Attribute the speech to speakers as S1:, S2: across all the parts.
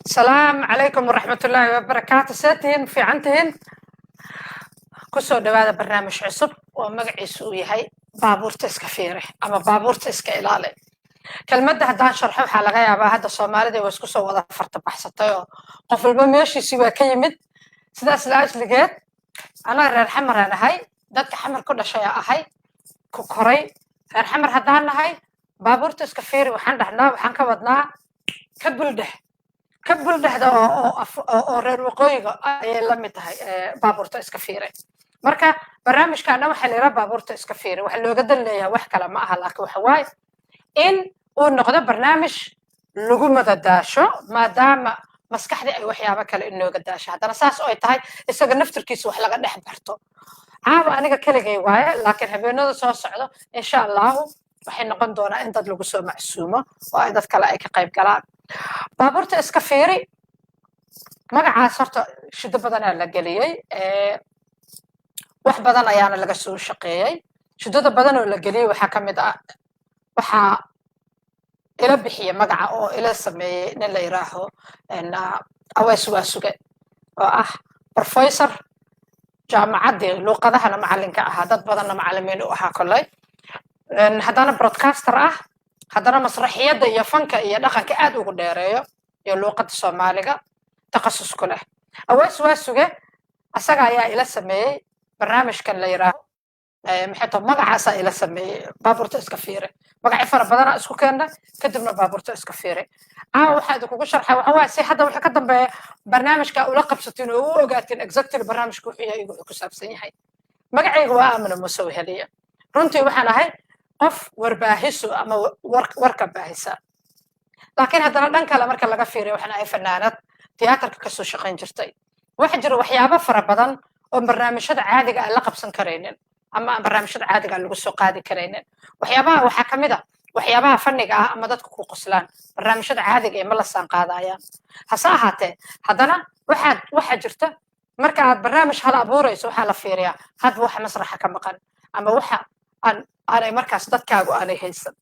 S1: Asalaamu calaykum waraxmatullaahi wabarakaatu. See tihiin? Fiican tihiin? Kusoo dhawaada barnaamij cusub oo magaciisu uu yahay Baabuurta Iska Fiire ama Baabuurta Iska Ilaali. Kelmadda haddaan sharxo, waxaa laga yaabaa hadda Soomaalida waa isku soo wada farta baxsatay oo qof walba meeshiisii waa ka yimid. Sidaas la ajligeed, anaa reer Xamaraan ahay, dadka Xamar ku dhashay ahay, ku koray. Reer Xamar haddaan nahay, baabuurta iska fiiri waxaan dhahnaa, waxaan ka wadnaa ka buldheh, ka buldhehda oo reer waqooyiga ayay la mid tahay baabuurta iska fiire. Marka barnaamijkaana waxaa la yidhaha Baabuurta Iska Fiire. Waxa looga dan leeyahay wax kale ma aha, laakiin waxa waaye in uu noqdo barnaamij lagu madadaasho, maadaama maskaxdii ay waxyaabo kale inooga daasho. Haddana saas oo ay tahay, isaga naftirkiisa wax laga dhex barto. Caawa aniga keligay waaye, laakiin habeenada soo socdo, insha Allahu, waxay noqon doonaa in dad lagu soo macsuumo oo ay dad kale ay ka qayb galaan. Baabuurta Iska Fiiri magacaas horta shido badanaa la geliyey, wax badan ayaana laga soo shaqeeyey. Shidada badan oo la geliyey waxaa ka mid ah, waxaa ila bixiya magaca oo ila sameeyey nin la yiraaho Awees Waasuge, oo ah professor jaamacaddii luuqadahana macalinka ahaa, dad badanna macalimiin u ahaa kolley, haddana broadcaster ah, haddana masraxiyadda iyo fanka iyo dhaqanka aad ugu dheereeyo iyo luuqadda Soomaaliga takhasus ku leh. Awees Waasuge asaga ayaa ila sameeyey barnaamijkan la yiraaho, maxay tahay, magacaasaa ila sameeyey, Baabuurta Iska Fiire. Magacyo fara badanaa isku keena, kadibna Baabuurta Iska Fiire. Caawa waxaa idinkugu sharxay waxa waaye si hadda waxa ka dambeeya barnaamijka ula qabsatiin oo u ogaatiin exactly barnaamijka wuxuu yahay, wuxuu ku saabsan yahay. Magacayga waa Aamina Muuse Weheliye. Runtii waxaan ahay qof warbaahiso ama warka baahisa, laakiin haddana dhan kale marka laga fiiriyo, waxaan ahay fanaanad tiyaatarka kasoo shaqayn jirtay. Waxa jira waxyaabo fara badan oo barnaamijyada caadiga aan la qabsan karaynin ama aan barnaamijyada caadiga aan lagu soo qaadi karaynin. Waxyaabaha waxaa ka mid a waxyaabaha fanniga ah ama dadka ku qoslaan, barnaamijyada caadiga ee ma la saan qaadayaan. Hase ahaatee, haddana waxaa jirta, marka aad barnaamij hal abuurayso, waxaa la fiiriyaa hadba waxa masraxa ka maqan ama waxa aan aanay markaas dadkaagu aanay haysan.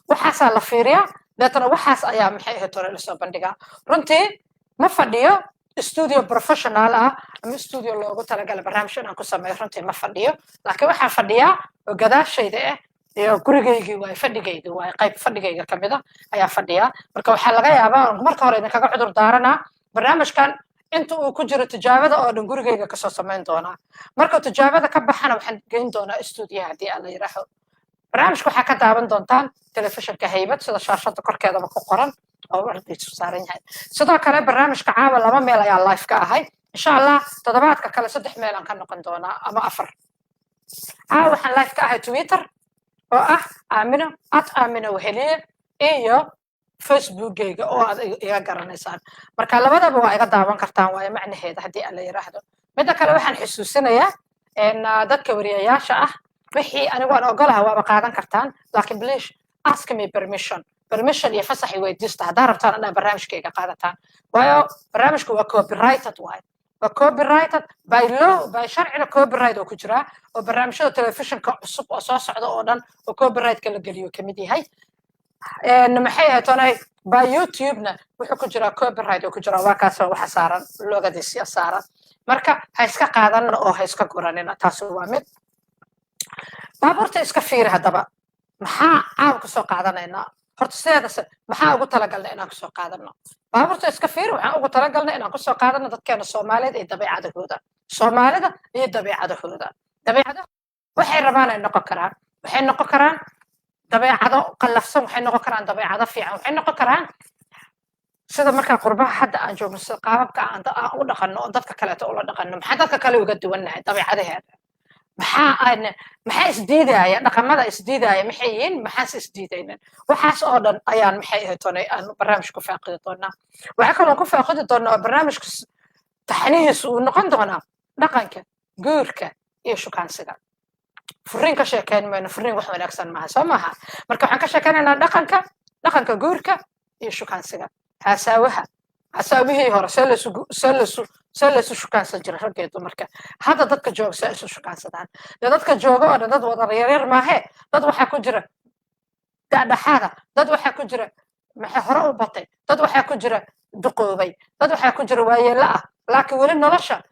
S1: Waxaasaa la fiiriyaa, deetana waxaas ayaa, maxay ahayd hore, lasoo bandhigaa. Runtii ma fadhiyo studio professional ah ama studio loogu talagalay barnaamij inaan ku sameeyo. Runtii ma fadhiyo, laakiin waxaan fadhiyaa oo gadaashayda ah iyo gurigaygii waaye, fadhigaygii waaye, qayb fadhigayga kamid a ayaa fadhiyaa. Marka waxaa laga yaabaa, marka hore idinkaga cudur daaranaa, barnaamijkan inta uu ku jiro tijaabada oo dhan gurigayga kasoo samayn doonaa. Marka tijaabada ka baxana, waxaan geyn doonaa stuudiyaha haddii aan la yidhaaho. Barnaamijka waxaa ka daawan doontaan telefishinka Haybad, sida shaashada korkeedaba ku qoran oo warkiisu saaran yahay. Sidoo kale barnaamijka caawa laba meel ayaa live ka ahay. Insha Allah toddobaadka kale saddex meel aan ka noqon doonaa ama afar. Caawa waxaan live ka ahay Twitter oo ah Aamino, @AaminaWeheliye, iyo Facebookgayga oo aad iga garanaysaan. Marka labadaba waa iga daawan kartaan waayo macnaheeda haddii aan la yiraahdo. Midda kale, waxaan xusuusinayaa dadka wariyayaasha ah, wixii anigu aan ogolaha waaba qaadan kartaan, laakiin please ask me permission. Permission iyo fasax i weydiista haddaa rabtaan inaad barnaamijkayga qaadataan, waayo barnaamijku waa copyrighted waayo, waa copyrighted by law, by sharciga copyright oo ku jiraa, oo barnaamijyada telefishinka cusub oo soo socda oo dhan oo copyright-ka la geliyo kamid yahay. Maxay ahayd tonay, by YouTube-na wuxuu ku jiraa copyright oo ku jiraa. Waa kaasoo waxa saaran logo-gadiisya saaran. Marka ha iska qaadanina oo ha iska guranina. Taasi waa mid. Baabuurta Iska Fiiri haddaba maxaa caawa kasoo qaadanaynaa? Horta sideedase maxaa ugu talagalnay inaan kusoo qaadano Baabuurta Iska Fiiri? Waxaan ugu talagalnay inaan kusoo qaadano dadkeena Soomaaliyeed iyo dabeecadahooda, Soomaalida iyo dabeecadahooda. Dabeecado waxay rabaan ay noqon karaan, waxay noqon karaan dabeecado qallafsan, waxay noqon karaan dabeecado fiican, waxay noqon karaan sida markaa qurbaha hadda aan joogno, sida qaababka aan u dhaqanno oo dadka kaleeto ula dhaqanno. Maxaa dadka kale uga duwannahay dabeecadaheeda? Maxaa aan, maxaa isdiidaya? Dhaqamada isdiidaya maxay yihiin? Maxaase isdiidaynan? Waxaas oo dhan ayaan, maxay ahayd toonay, aan barnaamij ku faaqidi doonaa. Waxaa kaloo ku faaqidi doonaa oo barnaamijka taxnihiisu uu noqon doonaa dhaqanka guurka iyo shukaansiga. Furiin ka sheekeyn mayno, furiin wax wanaagsan maaha, soo maaha? Marka waxaan ka sheekeynaynaa dhaqanka guurka iyo shukaansiga, haasaawaha, hasaawihii hore, see laysu shukaansan jiray ragga iyo dumarka, hadda dadka jooga see isu shukaansadaan. Dee dadka jooga oo dhan dad wada yaryar maahe, dad waxaa ku jira dhexdhexaada, dad waxaa ku jira Maxay hore u batay? Dad waxaa ku jira duqoobay, dad waxaa ku jira waayeello ah, laakiin weli nolosha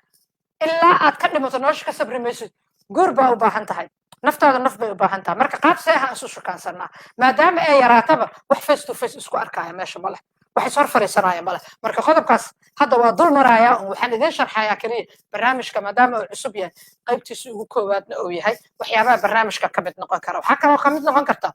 S1: ilaa aad ka dhimato nolosha ka sabri maysid. Guur baa u baahan tahay, naftaada naf bay u baahan tahay. Marka qaab see ahaan isu shukaansanaa, maadaama ay yaraataba wax face to face isku arkaya meesha ma leh, wax is hor fariisanaya ma leh. Marka qodobkaas hadda waa dul marayaa un, waxaan idiin sharxayaa keliya barnaamijka, maadaama uu cusub yahay, qaybtiisa ugu koowaadna uu yahay, waxyaabaha barnaamijka ka mid noqon kara. Waxaa kaloo ka mid noqon karta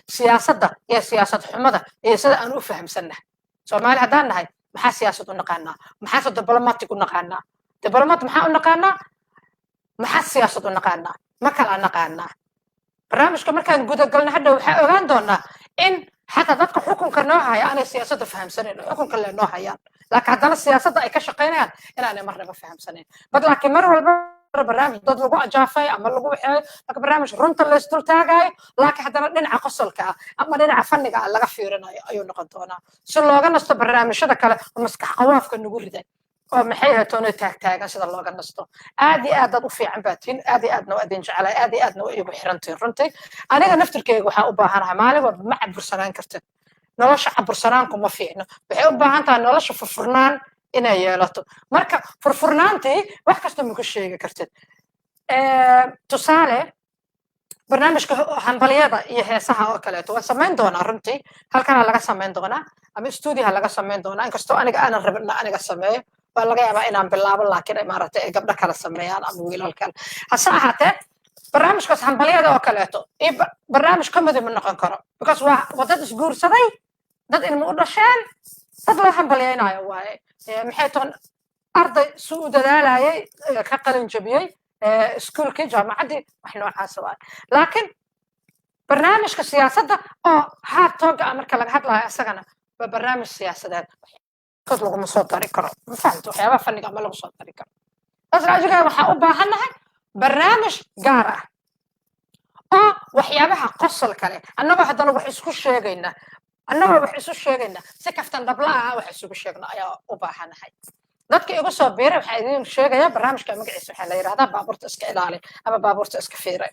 S1: siyaasadda iyo siyaasad xumada iyo sida aan u fahamsannahay. Soomaali haddaan nahay, maxaa siyaasad u naqaanaa? Maxaase diplomatic u naqaanaa? Diplomat maxaa u naqaanaa? Maxaa siyaasad u naqaanaa? Ma kala naqaanaa? Barnaamijka markaan gudagalno hadhow waxaa ogaan doonaa in xataa dadka xukunka noo haya aanay siyaasadda fahamsanayn oo xukunka le noo hayaan, laakiin haddana siyaasadda ay ka shaqaynayaan inaanay marnaba fahamsanayn. Bad laakiin mar walba barnaamij dad lagu ajaafay ama lagu waxeeyo, laakiin barnaamij runta laysdul taagayo, laakiin haddana dhinaca qosolka ah ama dhinaca fanniga ah laga fiirinayo ayuu noqon doonaa, si looga nasto barnaamijyada kale oo maskax qawaafka nagu riday oo maxay ahayd toona taagtaagan, sida looga nasto. Aad iyo aad dad u fiican baa tihin, aad iyo aadna waa idin jeclahay, aad iyo aadna waa iigu xirantihin. Runtii aniga naftirkeyga waxaan u baahanahay, maalin walba ma cabursanaan kartid. Nolosha cabursanaanku ma fiicno, waxay u baahan tahay nolosha furfurnaan inay yeelato. Marka furfurnaantii wax kasta ma ku sheegi kartid. Tusaale, barnaamijka hambalyada iyo heesaha oo kaleeto waan samayn doonaa. Runtii halkanaa laga samayn doonaa ama stuudiyaha laga samayn doonaa, inkastoo aniga aanan rabin in aniga sameeyo. Waa laga yaabaa inaan bilaabo, laakiin ay maaragtay ay gabdho kale sameeyaan ama wiilal kale. Hase ahaatee barnaamijkaas hambalyada oo kaleeto iyo barnaamij comedy ma noqon karo, because waa dad isguursaday, dad ilmo u dhasheen, dad loo hambalyaynayo waaye. Maxay toon arday si u dadaalayay ka qalin jabiyey iskuulkii, jaamacaddii, wax noocaasa waaye. Laakiin barnaamijka siyaasadda oo hard talk-ga ah marka laga hadlayo, isagana waa barnaamij siyaasadeed, kood laguma soo dari karo. Ma fahamta? Waxyaabaha fanniga ma lagu soo dari karo. Taas raajigaa waxaa u baahannahay barnaamij gaar ah oo waxyaabaha qosol kale, annagoo haddana wax isku sheegayna, annagoo wax isu sheegayna, si kaftan dhabla ah wax isugu sheegno ayaa u baahanahay. Dadka igu soo biiray, waxaa idin sheegaya barnaamijka magaciisa waxaa la yidhahdaa Baabuurta Iska Ilaali ama Baabuurta Iska Fiiray.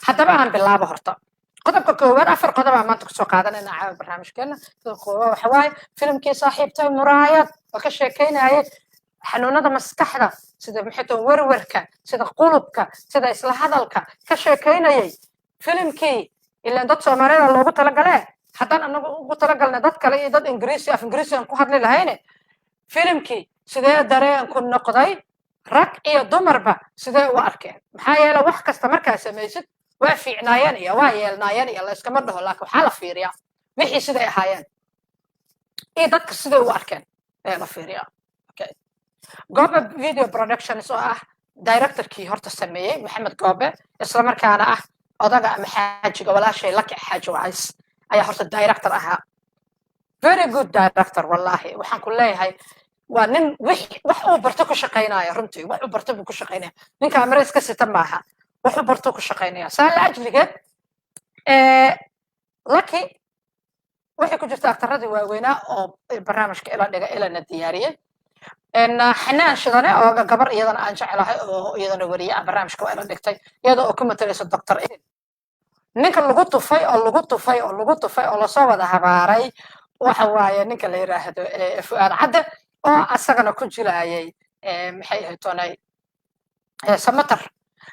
S1: Haddaba aan bilaabo horta qodobka koowaad. Afar qodob aan maanta kusoo qaadanayna caawa barnaamijkeena. Qodobka koowaad waxa waaye filimkii Saaxiibtay Muraayad oo ka sheekeynayay xanuunada maskaxda, sida maxay tahay werwerka, sida qulubka, sida isla hadalka ka sheekeynayay. Filimkii ilaan dad Soomaalida loogu talagalee, haddaan anagu ugu talagalnay dad kale iyo dad Ingiriisi, af Ingiriisi aan ku hadli lahayne, filimkii sidee dareenku noqday? Rag iyo dumarba sidee u arkeen? Maxaa yeele wax kasta markaa samaysid, waa fiicnaayeen iyo waa yeelnaayeen iyo layskama dhaho, laakiin waxaa la fiiriyaa wixii siday ahaayeen iyo dadka siday u arkeen ayaa la fiiriyaa. Okay, Gobe Video Productions oo ah directorkii horta sameeyey, Maxamed Goobe, isla markaana ah odaga ama xaajiga walaashay Laki Xaaji Wacays, ayaa horta director ahaa. Very good director, wallahi. Waxaan ku leeyahay waa nin wix wax uu barto ku shaqaynaya. Runtii wax uu barto buu ku shaqaynaya. Ninka amare iska sita maaha, wax uu barto ku shaqaynaya. Saa la ajligeed Lucky waxay ku jirta aktaradii waaweynaa oo barnaamijka ila dhiga, ilana diyaariyey. Xanaan Shidane oo gabar iyadana aan jeclahay oo iyadana weriye ah, barnaamijka waa ila dhigtay, iyada oo ku matalaysa Doctor Idin. Ninka lagu tufay oo lagu tufay oo lagu tufay oo lasoo wada habaaray waxa waaye ninka la yiraahdo Fu'aad Cadde, oo asagana ku jilaayay maxay ahayd tonay Samatar,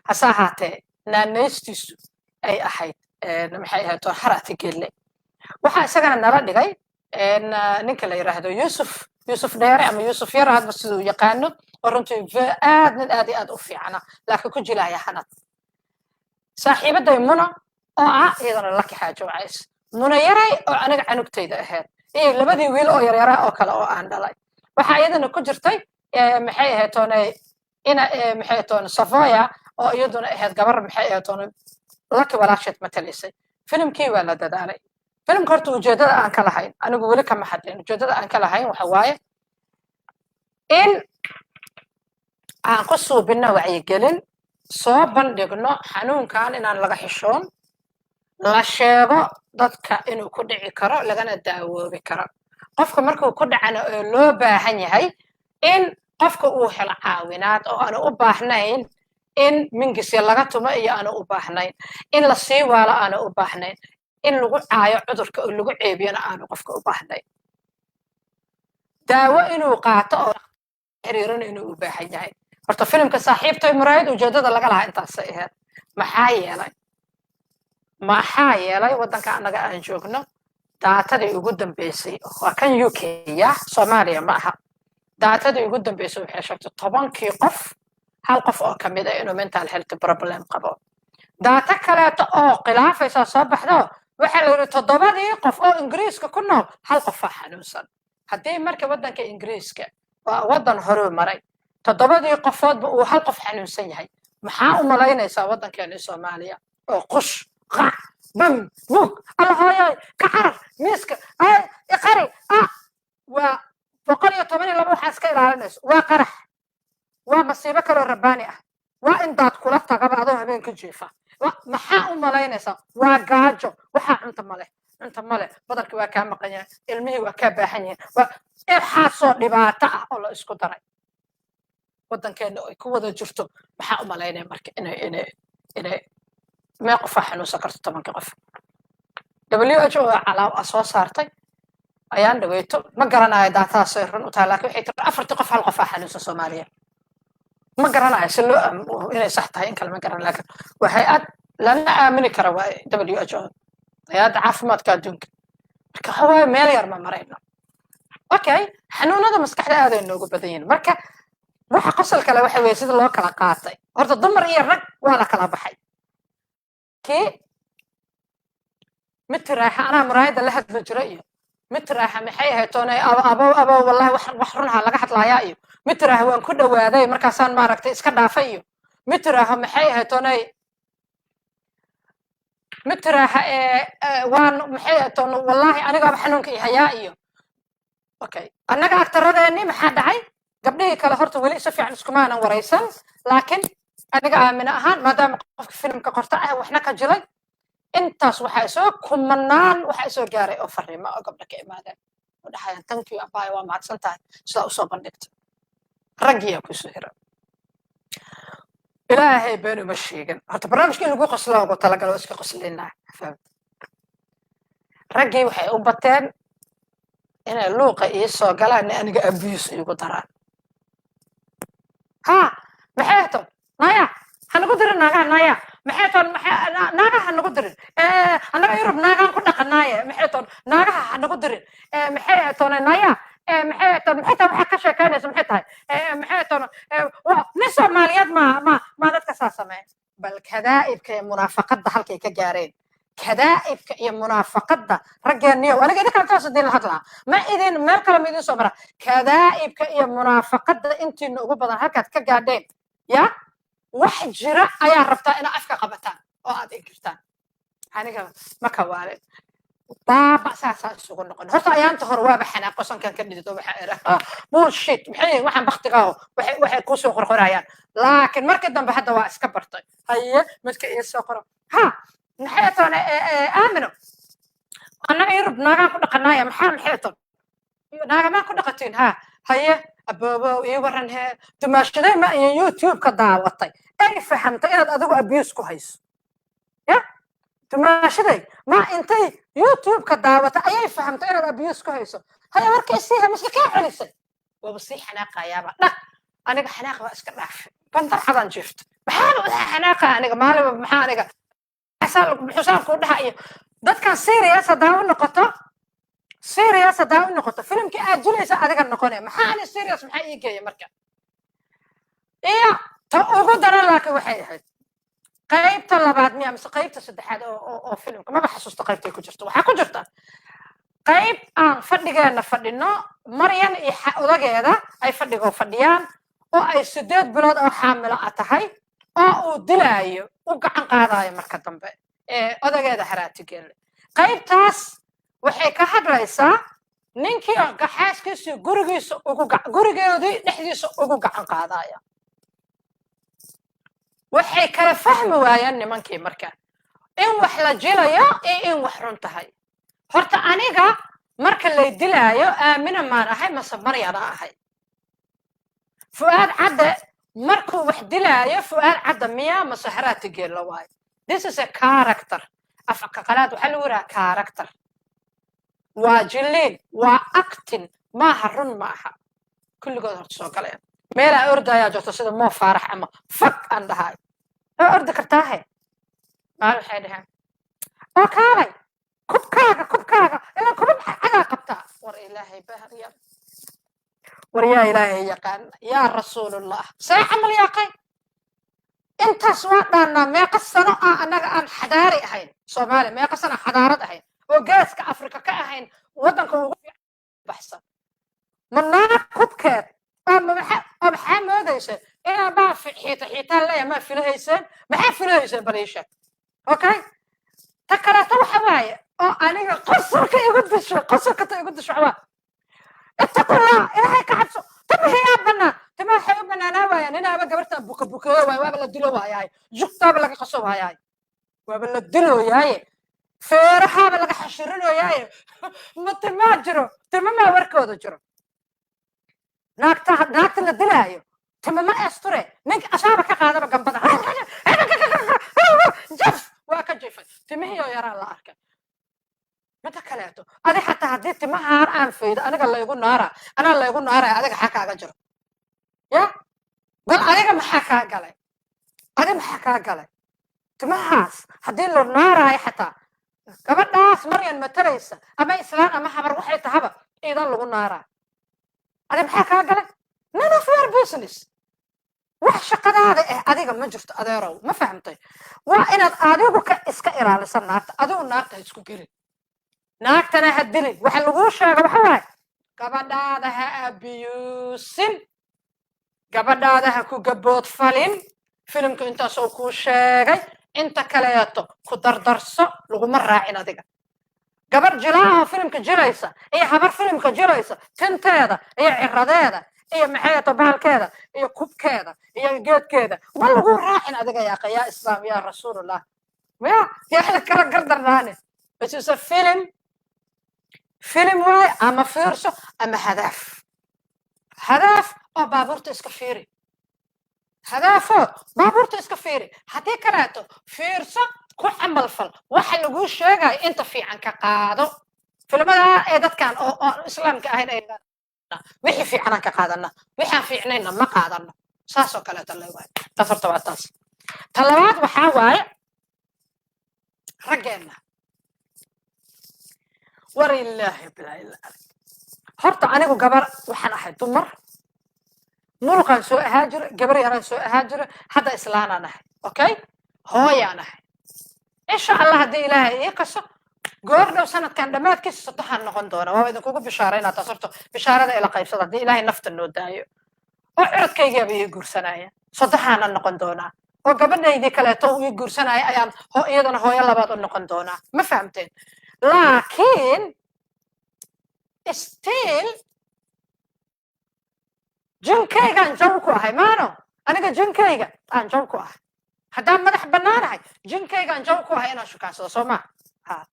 S1: hase ahaatee naanaystiisu ay ahayd maxay ahayd ton Harati Gelle. Waxaa isagana nala dhigay ninka la yiraahdo Yusuf, Yusuf Dheere ama Yusuf Yar, hadba siduu yaqaano, oo runtii aad nin aad iyo aad u fiicana, laakiin ku jilaya Hanad. Saaxiibaday Muna oo ah iyadana Laki Xaajo Wacays, Muna Yaray oo aniga canugtayda ahayd, iyo labadii wiil oo yaryaraa oo kale oo aan dhalay. Waxaa iyadana ku jirtay maxay ahayd toonay ina maxay ahayd toona Savoya, oo iyaduna ahayd gabar maxay ahayd toona Laki walaasheed matalaysay. Filimkii waa la dadaalay. Filimka horta ujeedada aan ka lahayn anigu weli kama hadlin. Ujeedada aan ka lahayn waxa waaye in aan ku suubinno wacyigelin, soo bandhigno xanuunkan inaan laga xishoon, la sheego dadka inuu ku dhici karo, lagana daawoobi karo. Qofka markuu ku dhacana oo loo baahan yahay in qofka uu helo caawinaad, oo aanu u baahnayn in mingisya laga tumo iyo aanu u baahnayn in la sii waalo, aanu u baahnayn. In lagu caayo cudurka oo lagu ceebiyana aanu qofka u baahnayn, daawo inuu qaato oo xiriirana inuu u baahan yahay. Horta filimka Saaxiibtay Muraayad ujeedada laga lahaa intaasay ahayd. Maxaa yeelay waddanka annaga aan joogno, data-dii ugu dambeysay waa kan UK ya, Soomaaliya ma aha. Data-dii ugu dambeysay waxay sheegtay 10-kii qof hal qof oo kamid ah inuu mental health problem qabo. Data kaleeto oo khilaafaysa soo baxdo, waxaa la yidhi toddobadii qof oo Ingiriiska ku nool hal qofaa xanuunsan. Haddii marka waddanka Ingiriiska waa waddan horuu maray toddobadii qofoodba uu hal qof xanuunsan yahay, maxaa u malaynaysaa waddankeena Soomaaliya oo qush, qac, bam, bug, alla hooyoy, ka carar miiska, ay iqari ah? Waa 112. Waxaa iska ilaalinayso waa qarax, waa masiibo kaloo rabbaani ah, waa in daad kula tagaba adoo habeenka jiifa. Maxaa u malaynaysaa? Waa gaajo, waxaa cunta male, cunta male, badarkii waa kaa maqan yahay, ilmihii waa kaa baahan yihiin, waa waxaasoo dhibaato ah oo la isku daray waddankeena ay ku wada jirto. Maxaa u malaynaya marka inay mee qofaa xanuunsan karto 10-kii qof? WHO calaa soo saartay ayaan dhaweyto, ma garanayo data-daasay run u tahay, laakiin waxay tiri afartii qof hal qofaa xanuunsan Soomaaliya. Ma garanayo si loo inay sax tahay in kale, ma garan, laakiin waa hay-ad lana aamini kara waaye WHO, Hay-adda Caafimaadka Adduunka. Marka waxa waaye meel yar ma marayno. Okay, xanuunada maskaxda aad ay noogu badan yihiin. Marka waxa qosol kale waxa weeye sida loo kala qaatay. Horta dumar iyo rag waa la kala baxay. Kii mid tiraaxa "Anaa muraayadda la hadli jira" iyo mid tiraaxa "Maxay ahayd toonay, abo abo, wallahi wax runha laga hadlayaa" iyo mid tiraaxa "Waan ku dhawaaday, markaasaan maaragtay iska dhaafay" iyo mid tiraaxa "Maxay ahayd toonay", mid tiraaxa "Waan maxay ahayd toon, wallahi anigaaba xanuunka i hayaa" iyo okay, annaga actor-adeennii maxaa dhacay? Gabdhihii kale horta weli si fiican iskumaanan waraysan, laakiin aniga Aamina ahaan, maadaama qofka filimka qorta ah waxna ka jilay, intaas waxaa isoo kumanaan, waxaa isoo gaaray oo fariimo oo gabdha ka imaadeen oo dhahayaan, "Thank you, abaayo, waa mahadsan tahay sidaa usoo bandhigta." Raggiyaa kusoo hira. Ilaahay been uma sheegin. Horta barnaamijka in lagu qoslo ugu talagalo, iska qoslaynaa. Fahmt? Raggii waxay u bateen inay luuqa ii soo galaan, aniga abuse iigu daraan. Ha, maxay to naya hanagu dirin naagaha, naya maxay toon, naagaha hanagu dirin, annaga Yurub naagaan ku dhaqanaaye, maxay toon, naagaha hanagu dirin, maxay toon, naya maxay toon, maxay tahay waxaa ka sheekeynaysa, maxay tahay, maxay toon, nin Soomaaliyeed ma dadka saa sameeya. Bal kadaa'ibka iyo munaafaqadda halkay ka gaareen, kadaa'ibka iyo munaafaqadda raggeeniyow. Aniga idinkaan taas idin hadlaa, ma idin meel kale ma idin soo mara. Kadaa'ibka iyo munaafaqadda intiina ugu badan halkaad ka gaadheen, ya wax jira ayaa rabtaa inaad afka qabataan oo aad inkirtaan. Aniga ma kawaalin baaba saasaa isugu noqon. Horta ayaanta hore waaba xanaaqo, sankan ka dhidido, waxaa ira, "Bullshit, maxay waxaan baktigaaho waxay kusoo qorqorayaan?" Laakiin markii dambe hadda waa iska bartay. Haye, midka ii soo qoro, ha, "Maxay toon, Aamino, annaga Yurub naagaan ku dhaqanaaya, maxay toon, naagamaan ku dhaqatiin?" Ha, haye, aboobow, ii waran hee, dumaashaday ma iyo YouTube-ka daawatay ay fahamtay inaad adigu abuse ku hayso? Ya dumaashaday ma intay YouTube-ka daawatay ayay fahamtay inaad abuse ku hayso? Haya, warka isiiha miska kaa celisay, waaba sii xanaaqayaaba. Dhaq, aniga xanaaqa waa iska dhaafay, bandarxadaan jiifto. Maxaaba xanaaqa aniga maalinba? Maxaa aniga xusaan kuu dhaha iyo dadkan? Serious haddaa u noqoto, serious haddaa u noqoto, filimkii aad julaysa adiga noqone. Maxaa ani serious maxaa ii geeya marka? Iyo ta ugu daran laakiin waxay ahayd qaybta labaad miya mise qaybta saddexaad oo filimka, maba xasuusto qaybtay ku jirto. Waxaa ku jirta qayb aan fadhigeena fadhino, Maryan iyo odageeda ay fadhigoo fadhiyaan oo ay 8 bilood oo xaamilo a tahay oo uu dilaayo, u gacan qaadayo marka dambe ee odageeda Haraatigeelle. Qaybtaas waxay ka hadlaysaa ninkii oo xaaskiisii gurigiisa ugu gurigeedii dhexdiisa ugu gacan qaadaya. Waxay kala fahmi waayeen nimankii marka in wax la jilayo iyo in wax run tahay. Horta aniga marka lay dilaayo, Aamina maan ahay mase Maryana ahay? Fu'aad Cadde markuu wax dilaayo, Fu'aad Cadde miyaa mase Haraati Geella waayo? This is a character. Afka qalaad waxaa lagu yidhaha character. Waa jilliin, waa acting, maaha run, ma aha. Kulligood horta soo galeen meelaa ordayaa jirto, sida Moo Faarax ama fag aan dhahay waa ordi kartaahe. Maalin waxay dhaheen, oo kaalay kubkaaga, kubkaaga ilaa kubab cadaa qabtaa. War Ilaahay bahriya, war yaa Ilaahay yaqaan, yaa Rasuulullah, see camal yaaqay? Intaas waa dhaannaa. Meeqa sano ah annaga aan xadaari ahayn Soomaaliya? Meeqa sano xadaarad ahayn oo Geeska Afrika ka ahayn waddanka ugu baxsan? Ma naag kubkeed oo oo maxaa moodayseen? Inaan baa xiita xiitaan leeyahay maa filahayseen? Maxaa filahayseen? Bal ii sheeg. Okay, ta kaleeto waxa waaye oo aniga qosolka igu disho, qosolka ta igu disho waa ittaqullah, Ilaahay ka cabso. Timahiyaa bannaan, timaha waxay u bannaanaa waayaan inaaba gabarta buka bukeeyo waay, waaba la dilo waayahay, jugtaaba laga qaso waayahay, waaba la dilooyaaye, feerahaaba laga xashirinooyaaye. Ma timaa jiro? Tima maa warkooda jiro? Naagta, naagta la dilaayo tima ma asture. Ninka asaaba ka qaadaba gambada, jaf, waa ka jifay, timihii oo yaraa la arkay. Midda kaleeto, adi xataa haddii timahaan aan faydo, aniga laygu naara, anaa laygu naaraya. Adiga xaa kaaga jiro ya? Bal adiga maxaa kaa galay? Adi maxaa kaa galay timahaas haddii la naaraayo? Xataa gabadhaas Maryan matalaysa ama islaan ama habar waxay tahaba idan lagu naaraa, adi maxaa kaa galay? None of your business. Wax shaqadaada eh adiga ma jirto, adeerow. Ma fahamtay? Waa inaad adigu ka iska ilaalisa naagta. Adigu naagta ha isku gelin, naagtana ha dilin. Waxa laguu sheega waxa waaye, gabadhaada ha abiyuusin, gabadhaada ha ku gabood falin. Filimku intaasoo kuu sheegay, inta kaleeto ku dardarso. Laguma raacin adiga. Gabar jilaaha filimka jilaysa iyo habar filimka jilaysa, tinteeda iyo ciradeeda iyo maxay to bahalkeeda iyo kubkeeda iyo geedkeeda ma lagu raacin adiga. Yaaqa, yaa Islaam, yaa Rasuulullah, ya yaa kala gardarnaane. It is a film. Film waaye, ama fiirso ama hadaaf, hadaaf oo baabuurta iska fiiri, hadaafo baabuurta iska fiiri. Haddii kaleeto fiirso, ku camal fal waxa laguu sheegayo, inta fiican ka qaado. Filimada ee dadkan oo islaamka ahayn ay wixii fiicanaan ka qaadana, wixaan fiicnayna ma qaadano. Saas oo kaleeto le waaye. Taas horta waa taas. Ta labaad waxaa waaye raggeenna. War Ilaahi bilaa ila. Horta anigu gabar waxaan ahay dumar, muruqaan soo ahaa jira, gabar yaraan soo ahaa jira, hadda islaanaan ahay. Okay, hooyaan ahay. Insha Allah, haddii Ilaahay ii qaso, goor dhow sanadkan dhammaadkiisa 30aan noqon doona. Waa idinkugu bishaaraynaa taas. Horta bishaarada ila qaybsada. Haddii Ilaahay nafta noo daayo oo curadkaygiaba ii guursanaya, 30aana noqon doonaa, oo gabadhaydii kaleeto uu ii guursanaya ayaan iyadana hooyo labaad u noqon doonaa. Ma fahamteen? Laakiin still jinkaygaan jaw ku ahay maano. Aniga jinkayga aan jaw ku ahay. Haddaan madax bannaanahay, jinkaygaan jaw ku ahay inaan shukaansado, soo maa? Ha,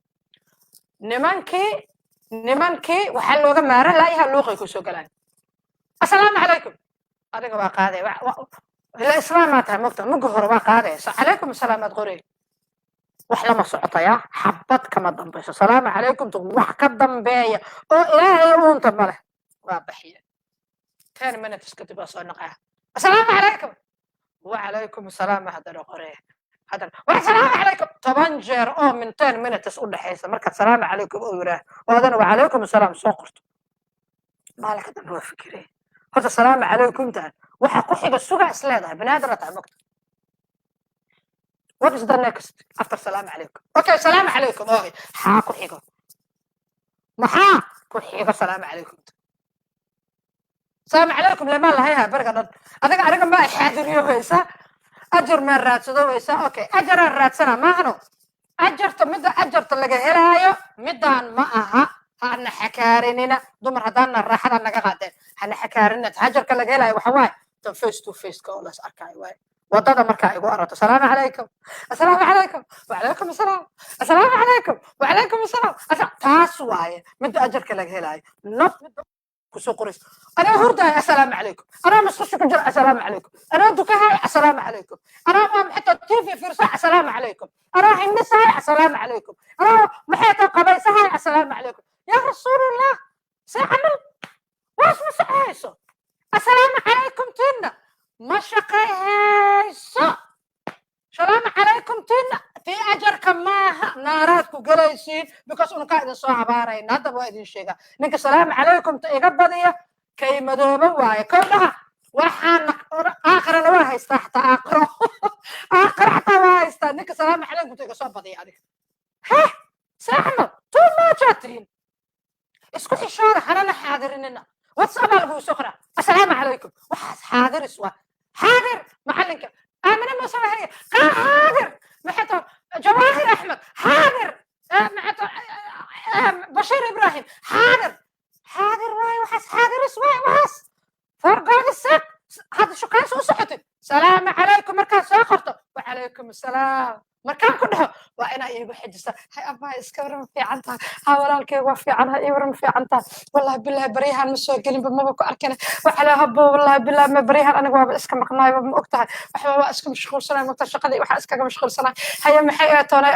S1: nimankii, nimankii waxaa looga maaran laayaha luuqay ku soo galaan. Assalaamu calaykum. Adiga waa qaaday, ila islaamaa tahay mogta. Muga hore waa qaadaysa, calaykum asalaam aad qorey, wax lama socotaya, xabad kama dambayso. Salaamu calaykum wax ka dambeeya oo Ilaahay uunta ma leh. Waa baxiye. 10 minutes kadib waa soo naqaa, assalaamu calaykum. Wacalaykum asalaam. Haddana qoree, haddana wasalaamu calaykum. 10 jeer oo min 10 minutes u dhexaysa markaad salaamu calaykum oo yidhaah oo adana wacalaykum asalaam soo qorto, maalinka dambe waa fikiree. Horta salaamu calaykumtaan waxa ku xiga sugaa is leedahay. Bani aadam tahay mogta. What is the next after salaamu calaykum? Okay, salaamu calaykum. Okay, xaa ku xigo? Maxaa ku xigo salaamu calaykum? Salaamu calaykum lemaan lahayha beriga dhan. Adiga aniga ma xaadiriyo weysa, ajar maa raadsado weysa. Okay, ajaraan raadsana maahano. Ajarta, midda ajarta laga helaayo middaan ma aha. Hana xakaarinina dumar, haddaana raaxada naga qaadeen, hana xakaarinina. Ajarka laga helaayo waxa waaye tan face to face ka oo las arkaayo waaye. Wadada markaa igu arato, asalaamu calaykum, assalaamu calaykum, wacalaykum asalaam, assalaamu calaykum, wacalaykum asalaam. Taas waaye midda ajarka laga helaayo, not midda. Kusoo qorayso anaa hurdaaya, assalaamu calaykum. Anaa musqusha ku jira, assalaamu calaykum. Anaa dukahaaya, assalaamu calaykum. Anaa maxay TV fiirsa, assalaamu calaykum. Anaa hindhisaaya, assalaamu calaykum. Anaa maxay tahay qabaysahaaya, assalaamu calaykum. Yaa rasuulallah, see camal waas ma socohayso. Assalaamu calaykum tiinna ma shaqayhayso. Salaamu calaykum tiinna tii ajarka maaha, naaraad ku galaysiin, because unukaa idin soo habaarayna. Haddaba waa idin sheegaa, ninka salaamu calaykum ta iga badiya kay madoobo waaye. Kow dhaha, waxaana aakhirana waa haystaa, xataa aakhiro, aakhiro xataa waa haystaa ninka salaamu calaykum ta iga soo badiya. Adiga heh, saaxmal too much aad tihiin. Isku xishooda, hanana xaadirinina. WhatsApp aa lagugu soo qoraa assalaamu calaykum. Waxaas xaadiris waa xaadir. Macalinka Aamine Muuse Wahaya xaadir, maxay tahay Jawaahir Axmed xaadir, maxay tahay Bashiir Ibrahim xaadir. Xaadir waaye waxaas, xaadiris waaye waxaas. For God's sake, hadda shukaansi u socotid, salaamu calaykum markaad soo qorto, wacalaykum assalaam markaan ku dhaho, waa inaa iigu xijisa: "Hay abaa, iska waran, fiican tahay? Ha walaalkay, waa fiican. Ha, ii waran, fiican tahay? Wallahi billahi baryahan ma soo gelinba, maba ku arkina waxala habo. Wallahi billahi ma baryahan aniga waaba iska maqnaay, ma og tahay? Waxba waa iska mashquulsanay, mogta, shaqadii waxaa iskaga mashquulsanay. Haya, maxay ee toonay?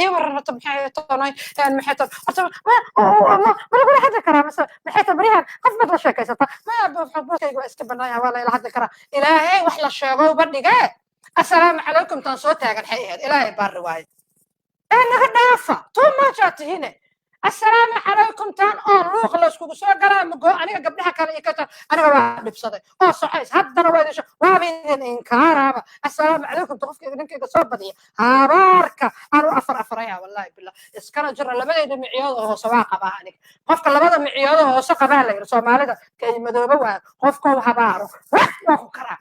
S1: Ii waran horta, maxay ee toonay? Maxay toon horta, ma lagula hadli karaa mase maxay tahay? Baryahan qof baad la sheekaysata maya? Booskayga waa iska banaaya, waa la ila hadli karaa. Ilaahay wax la sheego uba dhigee, assalaamu calaykum taan soo taagan xay ahayd. Ilaahay baari waaye ee naga dhaafa, too much aad tihine. Assalaamu calaykum taan oo luuq la iskugu soo galaa mago. Aniga gabdhaha kale iyo kata aniga waa dhibsaday oo socays. Haddana waa idin waaba idin inkaaraaba. Assalaamu calaykum ta qofkayga ninkayga soo badiya, habaarka anu afar afaraya, wallahi billah. Iskana jira labadayda miciyooda hoose waa qabaa aniga. Qofka labada miciyooda hoose qabaa la yidhi Soomaalida kay madooba waa qofkau habaaro wax waa ku karaa.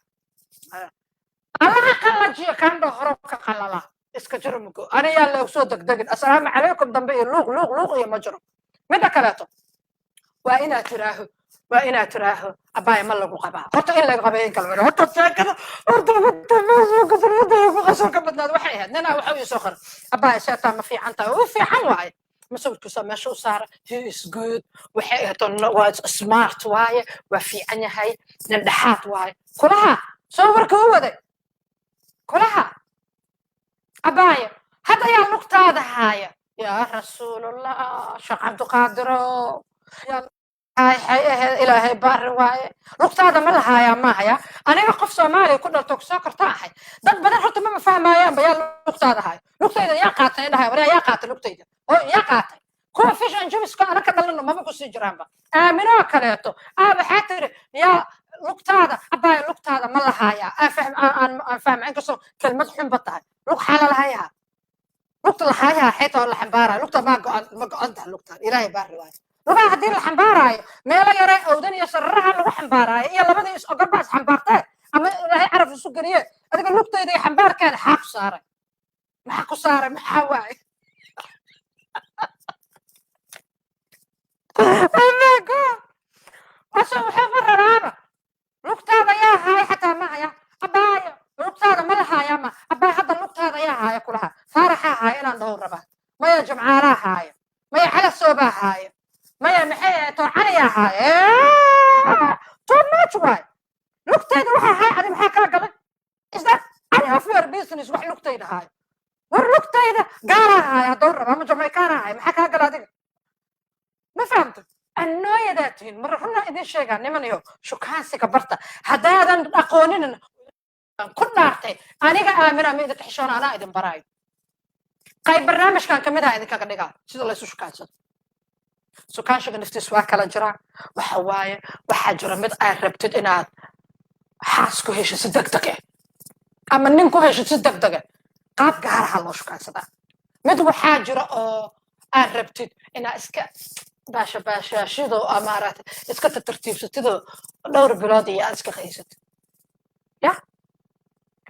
S1: Allaha qallajiyo kaandho horo ka qalala. Iska jiro mugo, aniyaa loogu soo degdegin. Assalaamu calaykum dambe iyo luuq luuq luuq iyo ma jiro. Midda kaleeto, waa inaad tiraaho: "Abaaya, ma lagu qabaa?" Horta in laga qabay in kala wada. Horta sheekada horta midda Facebooka siriyada ku qasoo ka badnaad waxay ahayd ninaa waxa ii soo qoray: "Abaaya, seetaa, ma fiican tahay?" U fiican waaye, masawirkiisa meesha u saara. He is good, waxay ahayd waa smart waaye, waa fiican yahay, nin dhexaad waaye kulaha. Soo warka u waday kulaha: "Abaaya, hadda yaa lugtaada haaya?" Yaa rasuulallah, Sheekh Cabdiqaadiro, waxay ahayd ilaahay baari waaye. Lugtaada ma lahaayaa maahaya? Aniga qof Soomaaliya ku dhalto kusoo korta ahay. Dad badan horta mama fahmaayaanba yaa lugtaada haaya. Lugtayda yaa qaatay dhahay? War yaa qaatay lugtayda oo yaa qaatay? Kuwa fish and chipska ana ka dhalano maba kusii jiraanba. Aaminoo kaleeto aa waxaa tiri: "Yaa lugtaada, abbaaya, lugtaada ma lahaaya?" Aan fahm aan fahma, inkastoo kelmad xunba tahay. Lug xaala lahayaa, lugta lahayaa xayta la xambaaraayo. Lugta ma go-an, ma go-an tahay lugtaan. Ilaahay baa riwaaya. Lugaha haddii la xambaaraayo, meelo yare owdan iyo sararaha lagu xambaaraayo iyo labadii is ogolbaa is xambaartee ama ilaahay caraf isu geliye. Adiga lugtayda iyo xambaarkeeda xaa ku saaray? Maxaa ku saaray? Maxaa waaye? Oh my God, ase waxaa rabaaba lugtaada yaa haaya xataa ma haya. "Abaayo, lugtaada ma lahaaya?" Ma abaay, hadda lugtaada yaa haaya kulaha? Faaraxaa haaya inaan dhaho rabaa? Maya, Jimcaalaa haaya? Maya, Calasoobaa haaya? Maya, maxay ahayd too, Caliyaa haaya? Too much waay. Lugtayda waxaa haaya adi maxaa kaa galay? Is that any of your business wax lugtayda haaya? War lugtayda gaalaa haaya hadduu raba ama Jamaicaanaa haaya, maxaa kaa gala adiga? Ma fahamto, annooyadaa tihiin. Mar runaa idin sheegaa, niman iyo shukaansiga barta. Haddaadan aqoonin, ku dhaartay aniga Aamina ma idinka xishoona, anaa idin baraayo. Qayb barnaamijkan kamid ah idinkaga dhigaa sida laysu shukaansado. Sukaanshiga naftiis waa kala jiraa. Waxa waaye, waxaa jira mid aad rabtid inaad xaas ku hesho si degdeg ah ama nin ku hesho si degdeg ah, qaab gaaraha loo shukaansadaa. Mid waxaa jira oo aad rabtid inaad iska baasha baashaashido ama maaragtay iska tartiibsatidoo dhowr bilood iyo aad iska qaysatid ya.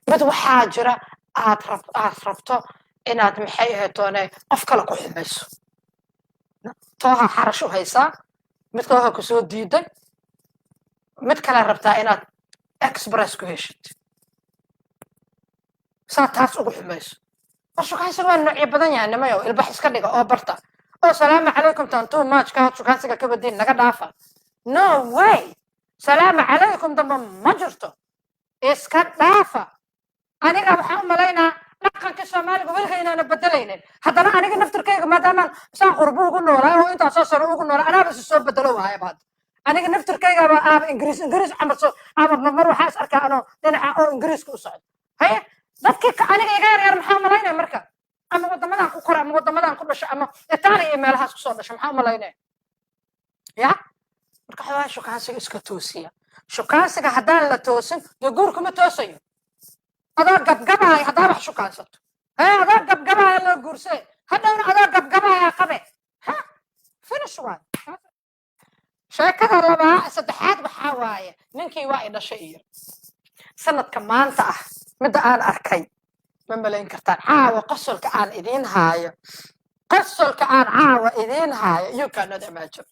S1: Mid waxaa jira aad rabto inaad maxay ahayd toone qof kale ku xumayso. Tooha xarash u haysaa, mid tooha kusoo diiday, mid kale rabtaa inaad express ku heshid saa taas ugu xumayso. War shukaansiga waa noocyo badan yahay, nimayow. Ilbax iska dhiga oo barta oo salaamu calaykum taan too much ka shukaansiga ka badin naga dhaafa. No way. Salaamu calaykum dambe ma jirto. Iska dhaafa. Aniga waxaan u malaynaa dhaqanka Soomaaliga weliga inaana bedelaynin. Haddana aniga naftirkayga, maadaamaan saan qurbo ugu noolaa oo intaa soo sano ugu noolaa, anaaba si soo bedelo waayaba. Hadda aniga naftirkaygaba aaba Ingiriis Ingiriis camal soo aaba mar waxaa is arkaa anoo dhinaca oo Ingiriiska u socdo. Haye, dadkii aniga iga yar yar maxaa umalaynaya marka? Ama wadamadan ku kora ama wadamadan ku dhasho ama Itaaliya iyo meelahaas kusoo dhasho, maxaa umalaynaya ya? Marka xoogaa shukaansiga iska toosiya. Shukaansiga haddaan la toosin, dee guurkuma toosayo. Adaa gabgabaaya haddaa wax shukaansato, hee, adaa gabgabaaya loo guursee, hadhowna adaa gabgabaaya qabe. Ha, finish waay. Sheekada labaa saddexaad waxaa waaye, ninkii waa i dhashay iyo sanadka maanta ah midda aan arkay ma malayn kartaan. Caawa qosolka aan idiin haayo, qosolka aan caawa idiin haayo, you cannot imagine.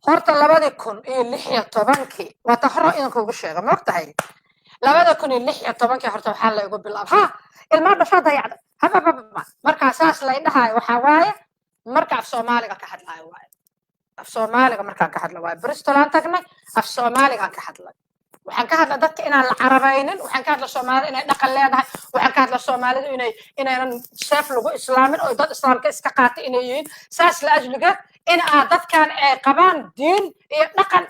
S1: Horta 2016-kii, waa ta hore idinkugu sheega, ma og tahay? 2016-kii horta waxaa la igu bilaaba, ha, ilmaa dhashaa dayacda, hababababa. Markaa saas lay dhahayo waxaa waaye marka af Soomaaliga ka hadlaayo waaye. Af Soomaaliga markaan ka hadla waaye. Bristol aan tagnay, af Soomaaligaan ka hadlay. Waxaan ka hadlay dadka inaan la carabaynin. Waxaan ka hadlay Soomaalida inay dhaqan leedahay. Waxaan ka hadlay Soomaalidu inaynan seef lagu islaamin oo dad islaamka iska qaatay inay yihiin. Saas la ajligeed in aad dadkan ay qabaan diin iyo dhaqan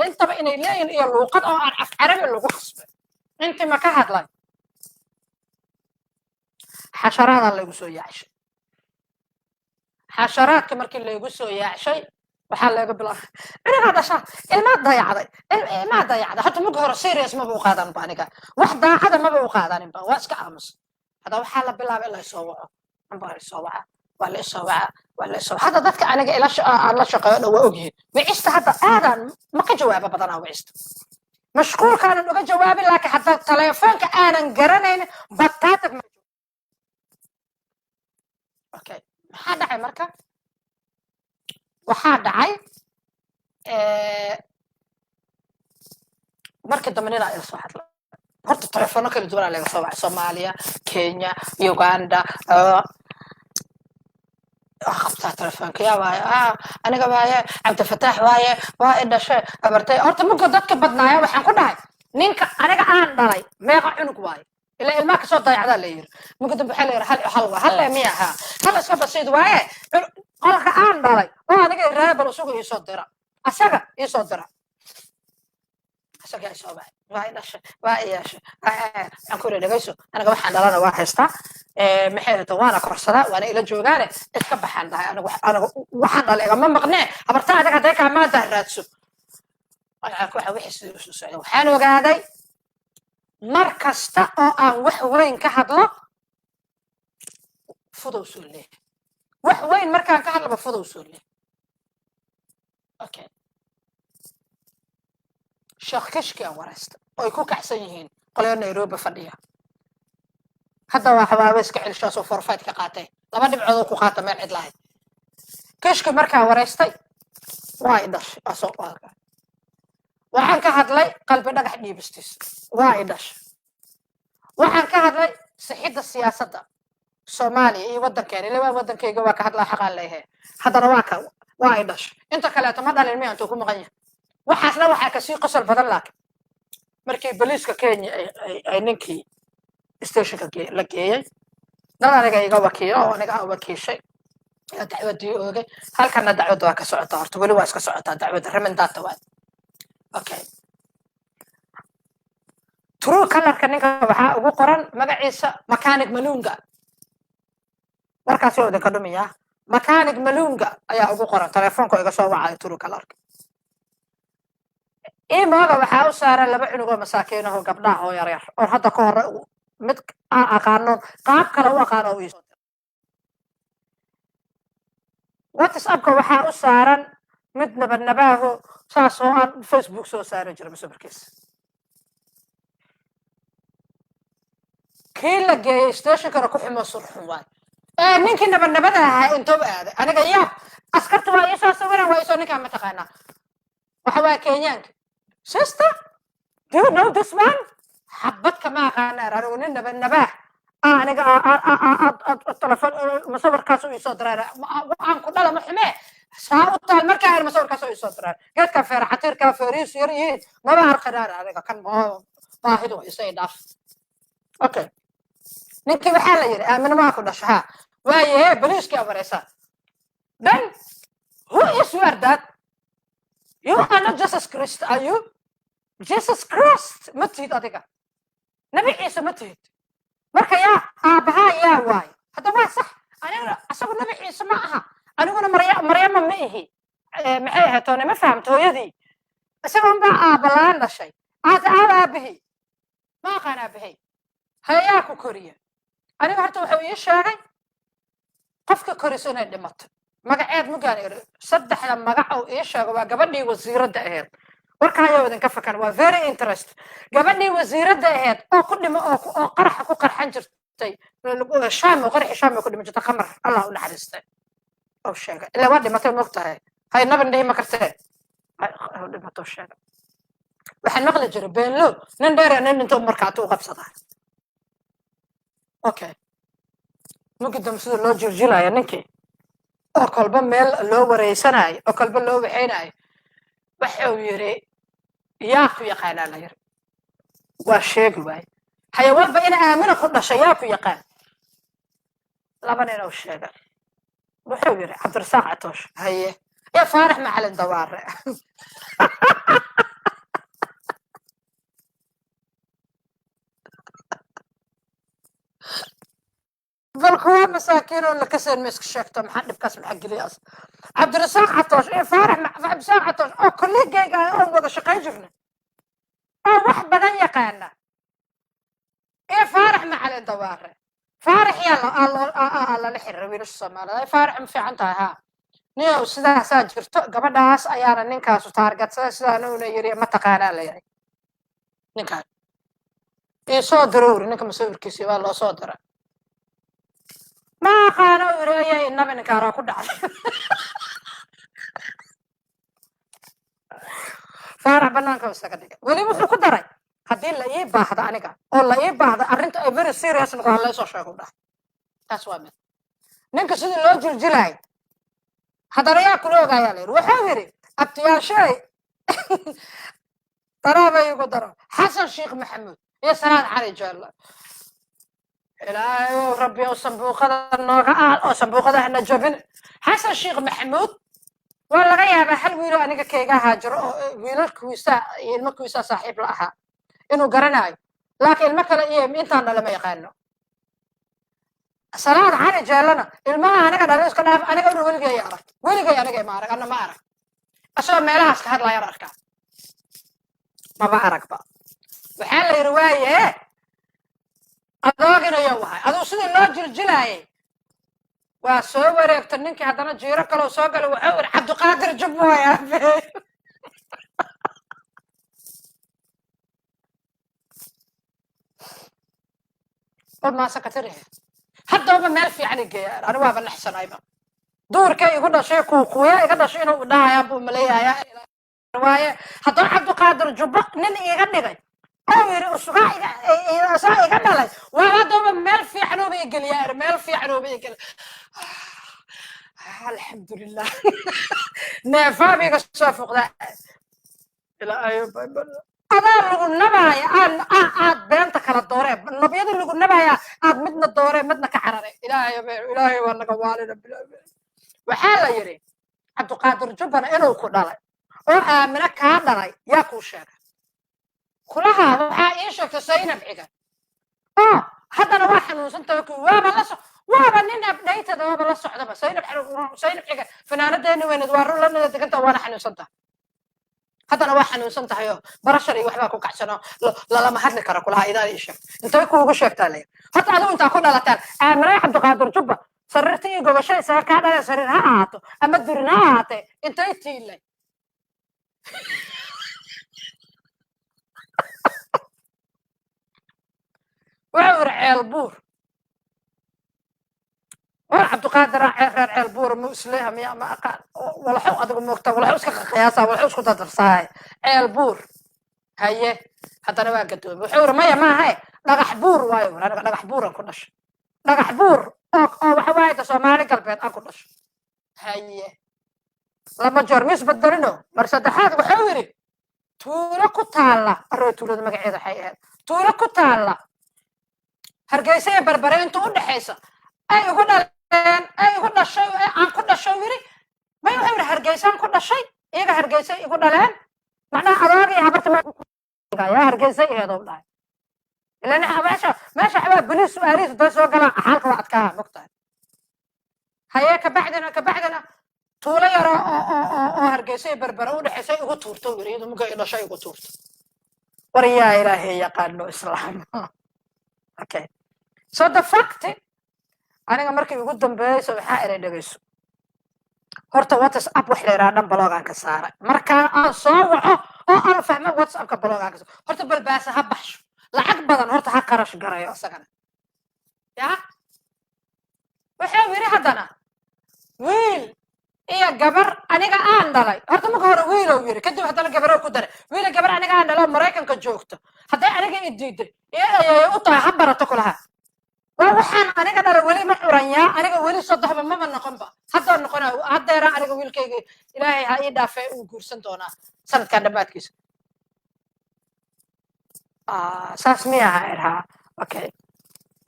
S1: intaba inay leeyihin iyo luuqad oo aan af Carabi lagu khasbay. Intii ma ka hadlay, xasharaadaa laygu soo yaacshay. Xasharaadka markii laygu soo yaacshay, waxaa laga bilaabay cunugaa dhashaa, ilmaa dayacday, ilmaa dayacday. Horta marka hore serious maba u qaadanba aniga, wax daacada maba u qaadaninba, waa iska aamus. Hadda waxaa la bilaabay in la isoo waco, amba la isoo waca, waa la isoo waca, waa la isoo. Hadda dadka aniga ila aan la shaqeeyo dhan waa ogyihiin wicista. Hadda aadaan ma ka jawaabo badanaa wicista, mashquulkaanan uga jawaabin, laakiin hadda telefoonka aanan garanayn bataatag ma. Okay, maxaa dhacay marka? Waxaa dhacay markii dambe ninaa ila soo hadlay. Horta telefono kala duwanaa laga soo wacay: Soomaaliya, Kenya, Uganda. Qabtaa telefoonka, yaa waaye? Ah, aniga waaye, Cabdifataax waaye, waa i dhashay abartay. Horta markuu dadka badnaaya, waxaan ku dhahay, ninka aniga aan dhalay meeqa cunug waaye? Ilaa ilmaha kasoo dayacdaa la yiri. Marka dambe waxaa la yiri hal hal waa hal miya? Haa, hal iska basiid waaye. Qolka aan dhalay oo aniga iraaya, bal isugu iisoo dira, asaga iisoo dira. Asagaa isoo baxay, waa i dhashay, waa i yeeshay. Waxaan ku yidhi, dhegayso, aniga waxaan dhalana waa haystaa, maxay rabta, waana korsadaa, waana ila joogaane, iska baxaan dhahay. Aniga aniga waxaan dhalay igama maqnee, habarta adiga hadday kaa maanta raadso. Waxaa ku waxa wixii sidii usoo socda, waxaan ogaaday mar kasta oo aan wax weyn ka hadlo, fudow soo leeyahay. Wax weyn markaan ka hadlaba, fudow soo leeyahay. Okay, Sheekh Kishki aan waraysta oo ay ku kacsan yihiin qolyo Nairobi fadhiya. Hadda waa xabaaba iska celishaasoo forfait ka qaatay, laba dhibcood oo ku qaata meel cid lahayd. Kishki markaan waraystay, waa i dhashay asoo. Waxaan ka hadlay Qalbi Dhagax dhiibistiis, waa i dhashay. Waxaan ka hadlay sixidda siyaasadda Soomaaliya iyo waddankeena, ila waa waddankayga, waa ka hadlaa, xaqaan leeyahay. Haddana waa ka waa i dhashay. Inta kaleeto ma dhalin miya? Intuu ku maqan yahay waxaasna waxaa kasii qosol badan, laakiin markii boliiska Kenya ay ninkii stationka la geeyey, dad aniga iga wakiilo oo aniga aan wakiishay ayaa dacwadii oogay. Halkana dacwadda waa ka socotaa. Horta weli waa iska socotaa dacwadda, remand-aata waa. Okay, Truecallerka ninka waxaa ugu qoran magaciisa Mechanic Malunga. Warkaasi oo idinka dhumiyaa, Mechanic Malunga ayaa ugu qoran telefoonka iga soo wacayo Truecallerka. Imoga waxaa u saaran laba cunug oo masaakiin ah oo gabdhaha oo yaryar oo hadda ka hore mid aan aqaano, qaab kale u aqaano oo iisoo diray. WhatsAppka waxaa u saaran mid nabadnabaaho saas oo aan Facebook soo saari jiray masawirkiisa. Kii la geeyey stationkana ku xumo surxun waay. Ee ninkii nabadnabada ahaa intuu aaday? Aniga yaab, askarta waa iisoo sawiran, waa iisoo. Ninkaan mataqaanaa? Waxa waa Kenyaanka. Sister, do you know this man? Xabad kama aqaana anigu, nin nabadnabaah. Aniga telefoon masawirkaas u isoo diraan, aan ku dhala ma xumee, saa u tahay markaa ir masawirkaas u isoo diraan. Geedka feera xatiirka feerihiisu yar yihiin maba arqinaar aniga kan baahidu isay dhaaf. Okay, ninkii waxaa la yidhi, "Aamina maa ku dhasha?" "Ha." "Waayahe, boliiskii amareysaa." Then who is your dad? You are not Jesus Christ, are you? Jesus Christ ma tihid adiga, Nabi Ciise ma tihid. Marka yaa aabbahaa yaa waay? Hadda waa sax, aniga asagu Nabi Ciise ma aha, aniguna Maryama ma ihi. Maxay ahayd toone? Ma fahamta? Hooyadii isaga unbaa aabba laan dhashay. Aata aaba aabahey ma aqaan, aabahey hayaa ku koriya. Aniga horta wuxuu ii sheegay qofka koriso inay dhimato. Magaceed mugaan iri, saddexda magac oo ii sheego waa gabadhii wasiiradda ahayd. Warka ayaa idinka fakan, waa very interest. Gabadhii wasiiradda ahayd oo ku dhimo oo qaraxa ku qarxan jirtay Shaam, oo qaraxi Shaam ku dhimo jirtay, Qamar, Allah u naxariistay, oo sheegay. Ilaa waa dhimatay, moogtahay, hay naban dhihi ma kartee, dhimato sheegay. Waxaan maqli jiray beenlo nin dheer nin dhinto markaatu u qabsadaa. Okay, mugidam sida loo jiljilaya ninkii oo kolba meel loo wareysanayo oo kolba loo waxaynayo, waxa uu yiri, "Yaa ku yaqaanaa?" La yiri, waa sheegi waaye. Xayawaanba ina Aamina ku dhashay, yaa ku yaqaan? Laba nin oo sheega. Wuxuu yiri Cabdirasaaq Catoosh, haye, iyo Faarax Macalin Dawaare. Bal kuwa masaakiin oo lakaseen ma iska sheegto? Maxaa dhibkaas, maxaa geliyaas? Cabdirasaaq Catoosh iyo Faarax, Cabdirasaaq Catoosh oo kolleegayga ah oon wada shaqayn jirna oo wax badan yaqaana, iyo Faarax Macalin Dawaare. Faarax yaa lala xiriira wiilasha Soomaalida. Ay, Faarax, ma fiican tahay? Haa, niyow, sidaasaa jirto, gabadhaas ayaana ninkaasu taargadsada, sidaana una yiri, ma taqaanaa? La yiri ninkaan ii soo diro, uri ninka masawirkiisi waa loo soo dira. "Ma aqaano," uri. Ayay inaba ninkaaraa ku dhacday. Faarax banaanka isaga dhigay. Weli wuxuu ku daray, "Haddii la ii baahdo aniga oo la ii baahdo, arrinta ay very serious noqo, ha laysoo sheego," dhahay. Taas waa mid. Ninka sidii loo jiljilaay haddana, "Yaa kula ogaayaa?" la yidhi. Wuxuu yidhi, "Abtiyaashay daraaba igu daro, Xasan Sheekh Maxamuud iyo Salaad Cali Jeelle." Ilaahay rabbi oo sanbuuqada nooga aal oo sanbuuqada hana jabin. Xasan Sheekh Maxamuud waa laga yaabaa hal wiilo aniga kayga ahaa jiro oo wiilal kuwiisa iyo ilmo kuwiisa saaxiib la ahaa inuu garanayo, laakiin ilmo kale iyo intaan dhalama yaqaano. Salaad Cali Jeellana ilmaha aniga dhalay iska dhaaf, aniga inuu weligay arag, weligay aniga ma arag, anna ma arag. Asagoo meelahaas ka hadlayaan arkaa, maba aragba. Waxaa la yidhi, waaye, adooginayo wahay aduu sidii loo jiljilaayay waa soo wareegta ninkii. Haddana jiiro kaloo soo galay. Wuxuu yidhi, "Cabdiqaadir Jubboy aabe." Od maasa ka tirihe haddaba meel fiican i geeya. Ani waaba naxsanayba, duurka igu dhashay, kuukuuya iga dhashay inuu dhahayaan buu maleeyayaa. Waaye, haddaba Cabdiqaadir Jubbo nin iiga dhigay oo yidhi usugaa iga saa iga dhalay, waa haddaba meel fiican ooba igeliyaa, meel fiican ooba igeliya. Alxamdulilah, neefaab iga soo fuqdaa. Adaa lagu nabaaya, aad beenta kala dooree, nabyada lagu nabaaya, aad midna dooree, midna ka carare. Ilaahay, ilaahay waa naga waalina. Waxaa la yidhi, "Cabdiqaadir Jubbana inuu ku dhalay oo Aamina kaa dhalay yaa kuu sheegay?" "Kulaha waxaa ii sheegtay Saynab Ciga oo haddana waa xanuunsantahay." Waaba la so waaba nin updated, waaba la socdaba. Saynab, Saynab Ciga fanaanadeeni weyneed, waa run, lanada deganta, waana xanuunsantahay, haddana waa xanuunsan tahay oo barashar iyo waxbaa ku kacsano, lalama hadli karo. "Kulaha idaa ii sheegtay." "Intay kuugu sheegtaa?" la yidhi. "Horta adigu intaa ku dhalataan Aaminay Cabdiqaadir Jubba sariirta iyo gobasho isaga kaa dhalay, sariir ha ahaato ama durin ha ahaatee, intay tiilay?" Wuxuu yidhi, "Ceel Buur." War Cabdiqaadir reer Ceel Buur mu isleeha miya? Ma aqaan. Walaxo adigu moogta, walaxo iska qiyaasa, walaxo isku dardarsaay. Ceel Buur. Haye, haddana waa gadoomay. Wuxuu yiri, maya, maahae, Dhagax Buur waayo. War, aniga Dhagax Buuran ku dhashay, Dhagax Buur oo waxa waaye da Soomaali Galbeed aan ku dhashay. Haye, lama jeer mis bedelino. Mar saddexaad wuxuu yidhi tuulo ku taalla aroo, tuulada magaceeda waxay ahayd tuulo ku taalla Hargeysa iyo Berbere inta u dhexaysa ay igu dhaleen, ay igu dhashay, aan ku dhashay. Yiri may, wuxuu yidhi Hargeysaan ku dhashay, iyaga Hargeysa igu dhaleen. Macnaha adooga iyo habarta yaa Hargeysa iheedow dhahay. Ilan meesha waxbaa boliis su-aalihiis day soo galaan, xaalka waa adkaa, mogtahay. Haye, kabacdina tuulo yaro oo Hargeysa iyo Berbere u dhexaysa igu tuurto, yiri, iyadu muga i dhashay igu tuurto. War yaa Ilaahay yaqaano islaam. Okay, so the fact, aniga markii ugu dambeyso waxaa iray, dhegeyso horta, WhatsApp wax la yidhaha dhan block-gaan ka saaray. Markaa aan soo waco oo aan fahmo, WhatsAppka block-gaan ka saaray. Horta balbaasa ha baxsho, lacag badan horta ha qarash garayo isagana. Ya wuxuu yidhi haddana wiil iyo gabar aniga aan dhalay. Horta marka hore wiilow yidhi, kadib haddana gabarow ku daray. Wiil iyo gabar aniga aan dhalay oo Maraykanka joogto, hadday aniga i diiday iyo ayay u tahay, ha barato kulaha. Waa waxaan aniga dhalay, weli ma curanyaa, aniga weli sodoxba mama noqonba, haddoo noqona haddeera. Aniga wiilkayga Ilaahay ha ii dhaafee, uu guursan doonaa sanadkan dhammaadkiisa. Saas miyaha irhaa? Okay,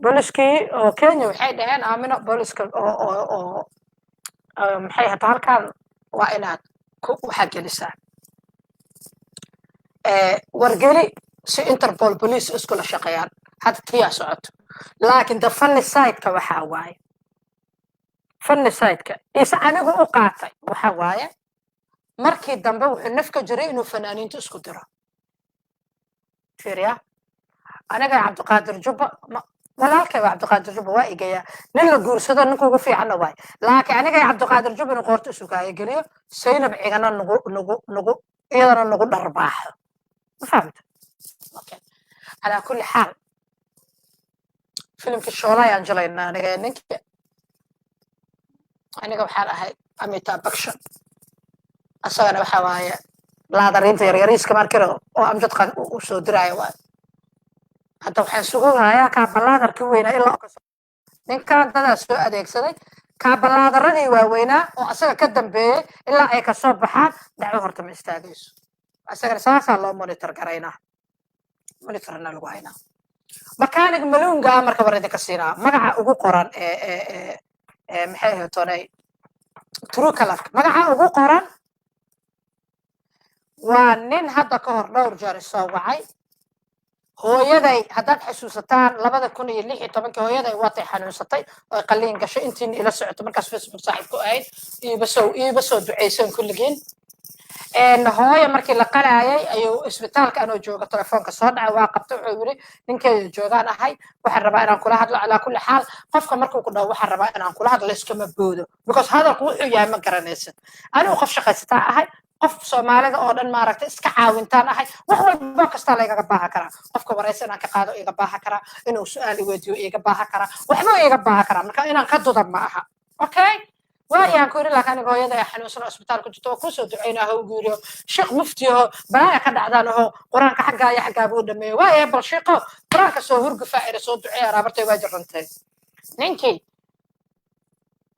S1: booliskii oo Kenya waxay dhaheen, Aamino, booliska oo maxay hata halkan waa inaad ku waxaa gelisaa wargeli si Interpol police iskula shaqeeyaan. Hadda tiyaa socoto. Laakiin the funny side-ka waxaa waaye, funny side-ka is anigu u qaatay waxa waaye, markii dambe wuxuu nafka jiray inuu fanaaniintu isku diro. Fiiriya, aniga Cabdiqaadir Jubba, walaalkay waa Cabdiqaadir Jubba, waa igeeyaa, nin la guursado ninka ugu fiicanna waay. Laakiin aniga Cabdiqaadir Jubba inuu qoorto isu kaaya geliyo, Saynab Cigana nagu iyadana nagu dharbaaxo, ma fahamta? Okay, calaa kulli xaal, filimkii Shoolay aan jelaynaa aniga ninkii. Aniga waxaan ahay Amitabh Bachchan, asagana waxa waaye laadariinta yaryariiska markiro oo Amjad Khan uu soo diraayo waay. Hadda waxaan suguhayaa kaabalaadarkii weynaa ilaa ninkan dadaa soo adeegsaday, kaabalaadaradii waaweynaa oo asaga ka dambeeyey ilaa ay kasoo baxaan. Dacwo horta ma istaagayso. Asagana saasaa loo monitor garaynaa, monitorna lagu haynaa. Mechanic Maluunga ah marka war idinka siinaa magaca ugu qoran ee maxay ahayd tonay Truecaller, magaca ugu qoran waa nin hadda ka hor dhowr jeer isoo wacay. Hooyaday haddaad xasuusataan, 2016-kii hooyaday waatay xanuunsatay oo qaliin gashay. Intiina ila socoto markaas Facebook saaxiib ku ahayd, iiba soo ducayseen kulligiin. Hooya markii la qalaayay ayuu isbitaalka anoo jooga telefoonka soo dhacay. Waa qabtay. Wuxuu yidhi, ninkeeda joogaan ahay, waxaan rabaa inaan kula hadlo. Calaa kulli xaal, qofka markuu ku dhaho waxaan rabaa inaan kula hadlo, iskama boodo, because hadalku wuxuu yahay ma garanaysid. Anigu qof shaqaysataa ahay, qof Soomaalida oo dhan maaragtay iska caawintaan ahay. Wax walba kastaa laygaga baahan karaa. Qofka waraysi inaan ka qaado iga baahan karaa, inuu su-aal i weydiiyo iga baahan karaa, waxba iga baahan karaa. Marka inaan ka duda ma aha. Okay, waayaan ku yidhi, laakiin aniga hooyada ee xanuunsan oo isbitaal ku jirto waa kusoo ducaynaa. Ugu yidhi, sheekh mufti aho balaaya ka dhacdaan aho, Qur-aanka xaggaa iyo xaggaa buu dhameeyey. Waaya, bal sheekho Qur-aanka soo hurgufaa ira, soo duceeya, raabartay waa jirantay. Ninkii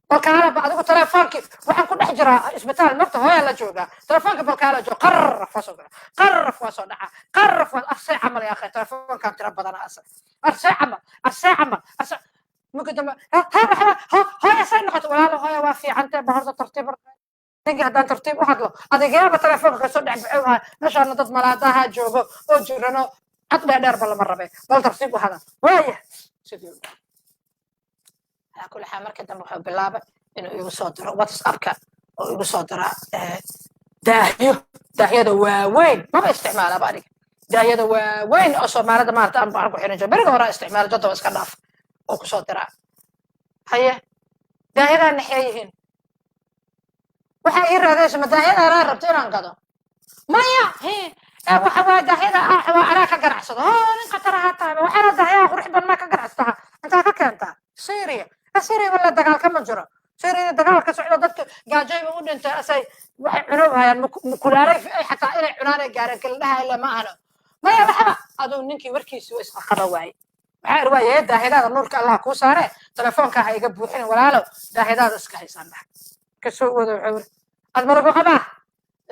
S1: balkaala ba adigu telefoonkii, waxaan ku dhex jiraa isbitaal marta, hooyaa la joogaa, telefoonka balkaala jooga, qarraf waa soo dhaca, qarraf waa soo dhaca, qarraf waa arsay camal. Ya akhay, telefoonkan tiro badana asa arsay camal, arsay camal, arsay. Marka dambe ha ha hooya say noqoto? Walaalo, hooya waa fiicantee, ba horta tartiib. Ninkii haddaan tartiib u hadlo, adigeeba telefoonka kasoo dhex baxo waay. Meeshaana dad malaadaha joogo oo jirano, cad dheer ba lama rabe, bal tartiib u hadal. Waaya, sidii calaa kulli xaal, markii dambe wuxuu bilaabay inuu igu soo diro WhatsAppka oo igu soo dira daahyo, daahyada waaweyn. Maba isticmaalaba aniga daahyada waaweyn oo Soomaalida maarata aan baan ku xiran jiro. Beriga hore isticmaala, jadda iska dhaaf oo kusoo diraa. Haye, daahyadaa naxee yihiin? Waxaa ii raadaysa ma daahyada anaa rabto inaan gado? Maya, waxa waa daahyada waa anaa ka ganacsado. Oo nin khatar ahaa tahay. Waxaana daahyaha qurux badnaa ka ganacsataa, intaa ka keentaa Syria. Syria wala dagaal kama jiro. Syria dagaal ka socdo, dadka gaajayba u dhintay, asay waxay cuno hayaan kulaalay, ay xataa inay cunaan ay gaareen kala dhaha ila ma ahno. Maya, waxba aduu ninkii warkiisii wa isqaqaba waaye. Waxaa iri, waaye, daahidaada nuurka Allaha kuu saare, telefoonka ha iga buuxin, walaalow, daahidaada iska haysaan dhax kasoo wada. Wuxuu iri, ad ma lagu qabaa?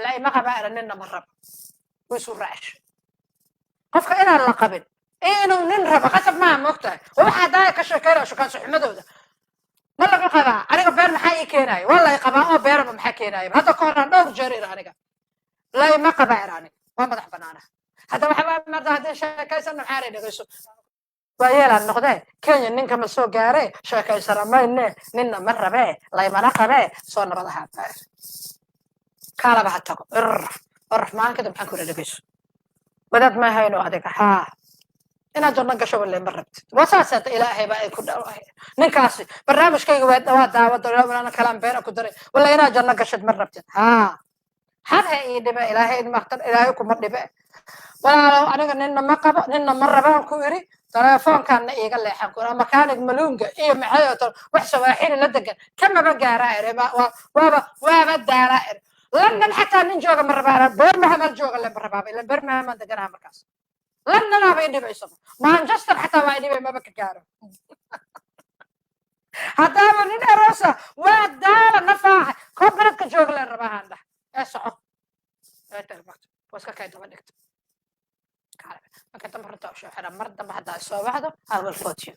S1: La ima qabaa era, ninna ma rabo. Wuu isu raacshay. Qofka inaan la qabin inuu nin rabo qasab maaha, moogtahay? Waxaa daaya ka sheekeynaya shukaanso xumadooda. Ma lagu qabaa? Aniga been maxaa ii keenaya? Waa lay qabaa oo beenaba maxaa keenaya? Hadda ka horaan dhowr jeer ira, aniga layma qabaa ira, aniga waa madax banaana. Hadda waxaa marda haddii sheekaysan, maxaa dhegeyso, waa yeelaan noqdee, Kenya ninka ma soo gaaree, sheekaysana mayne, ninna ma rabee, laymana qabee, soo nabad ahaata, kaalaba ha tago. Irraf oraf maalin kadib maxaan ku ira, dhegeyso, wadaad ma hayno adiga, haa, inaad janno gasho walle ma rabtid. Waa saas. Hadda Ilaahay baa ay ku dhawahay ninkaasi barnaamijkayga waa daawada walaana kalaan beena ku daray. Walla inaad janno gashad ma rabtid? Haa, had ha ii dhibe, Ilaahay maqtan, Ilaahay kuma dhibe. Walaalow, aniga ninna ma qabo, ninna ma rabaan ku iri, telefoonkaana iiga leexan ku iri, makaanig maluunga iyo maxay oo wax Sawaaxili la degan kamaba gaaraa iri, waaba daaraa iri. London xataa nin jooga ma rabaa, Birmingham hal jooga le ma rabaaba, ilan Birmingham aan deganaha markaas. Londonaaba i dhibayso, Manchester xataa waa i dhibay, maba ka gaaro. Haddaaba nin aroosa waa daala nafaaxa koo beledka jooga leen rabahaan dhah ee soco. Waa iska kay daba dhigta. Marka dambe runta u sheexina, mar dambe haddaa soo baxdo, I will report you,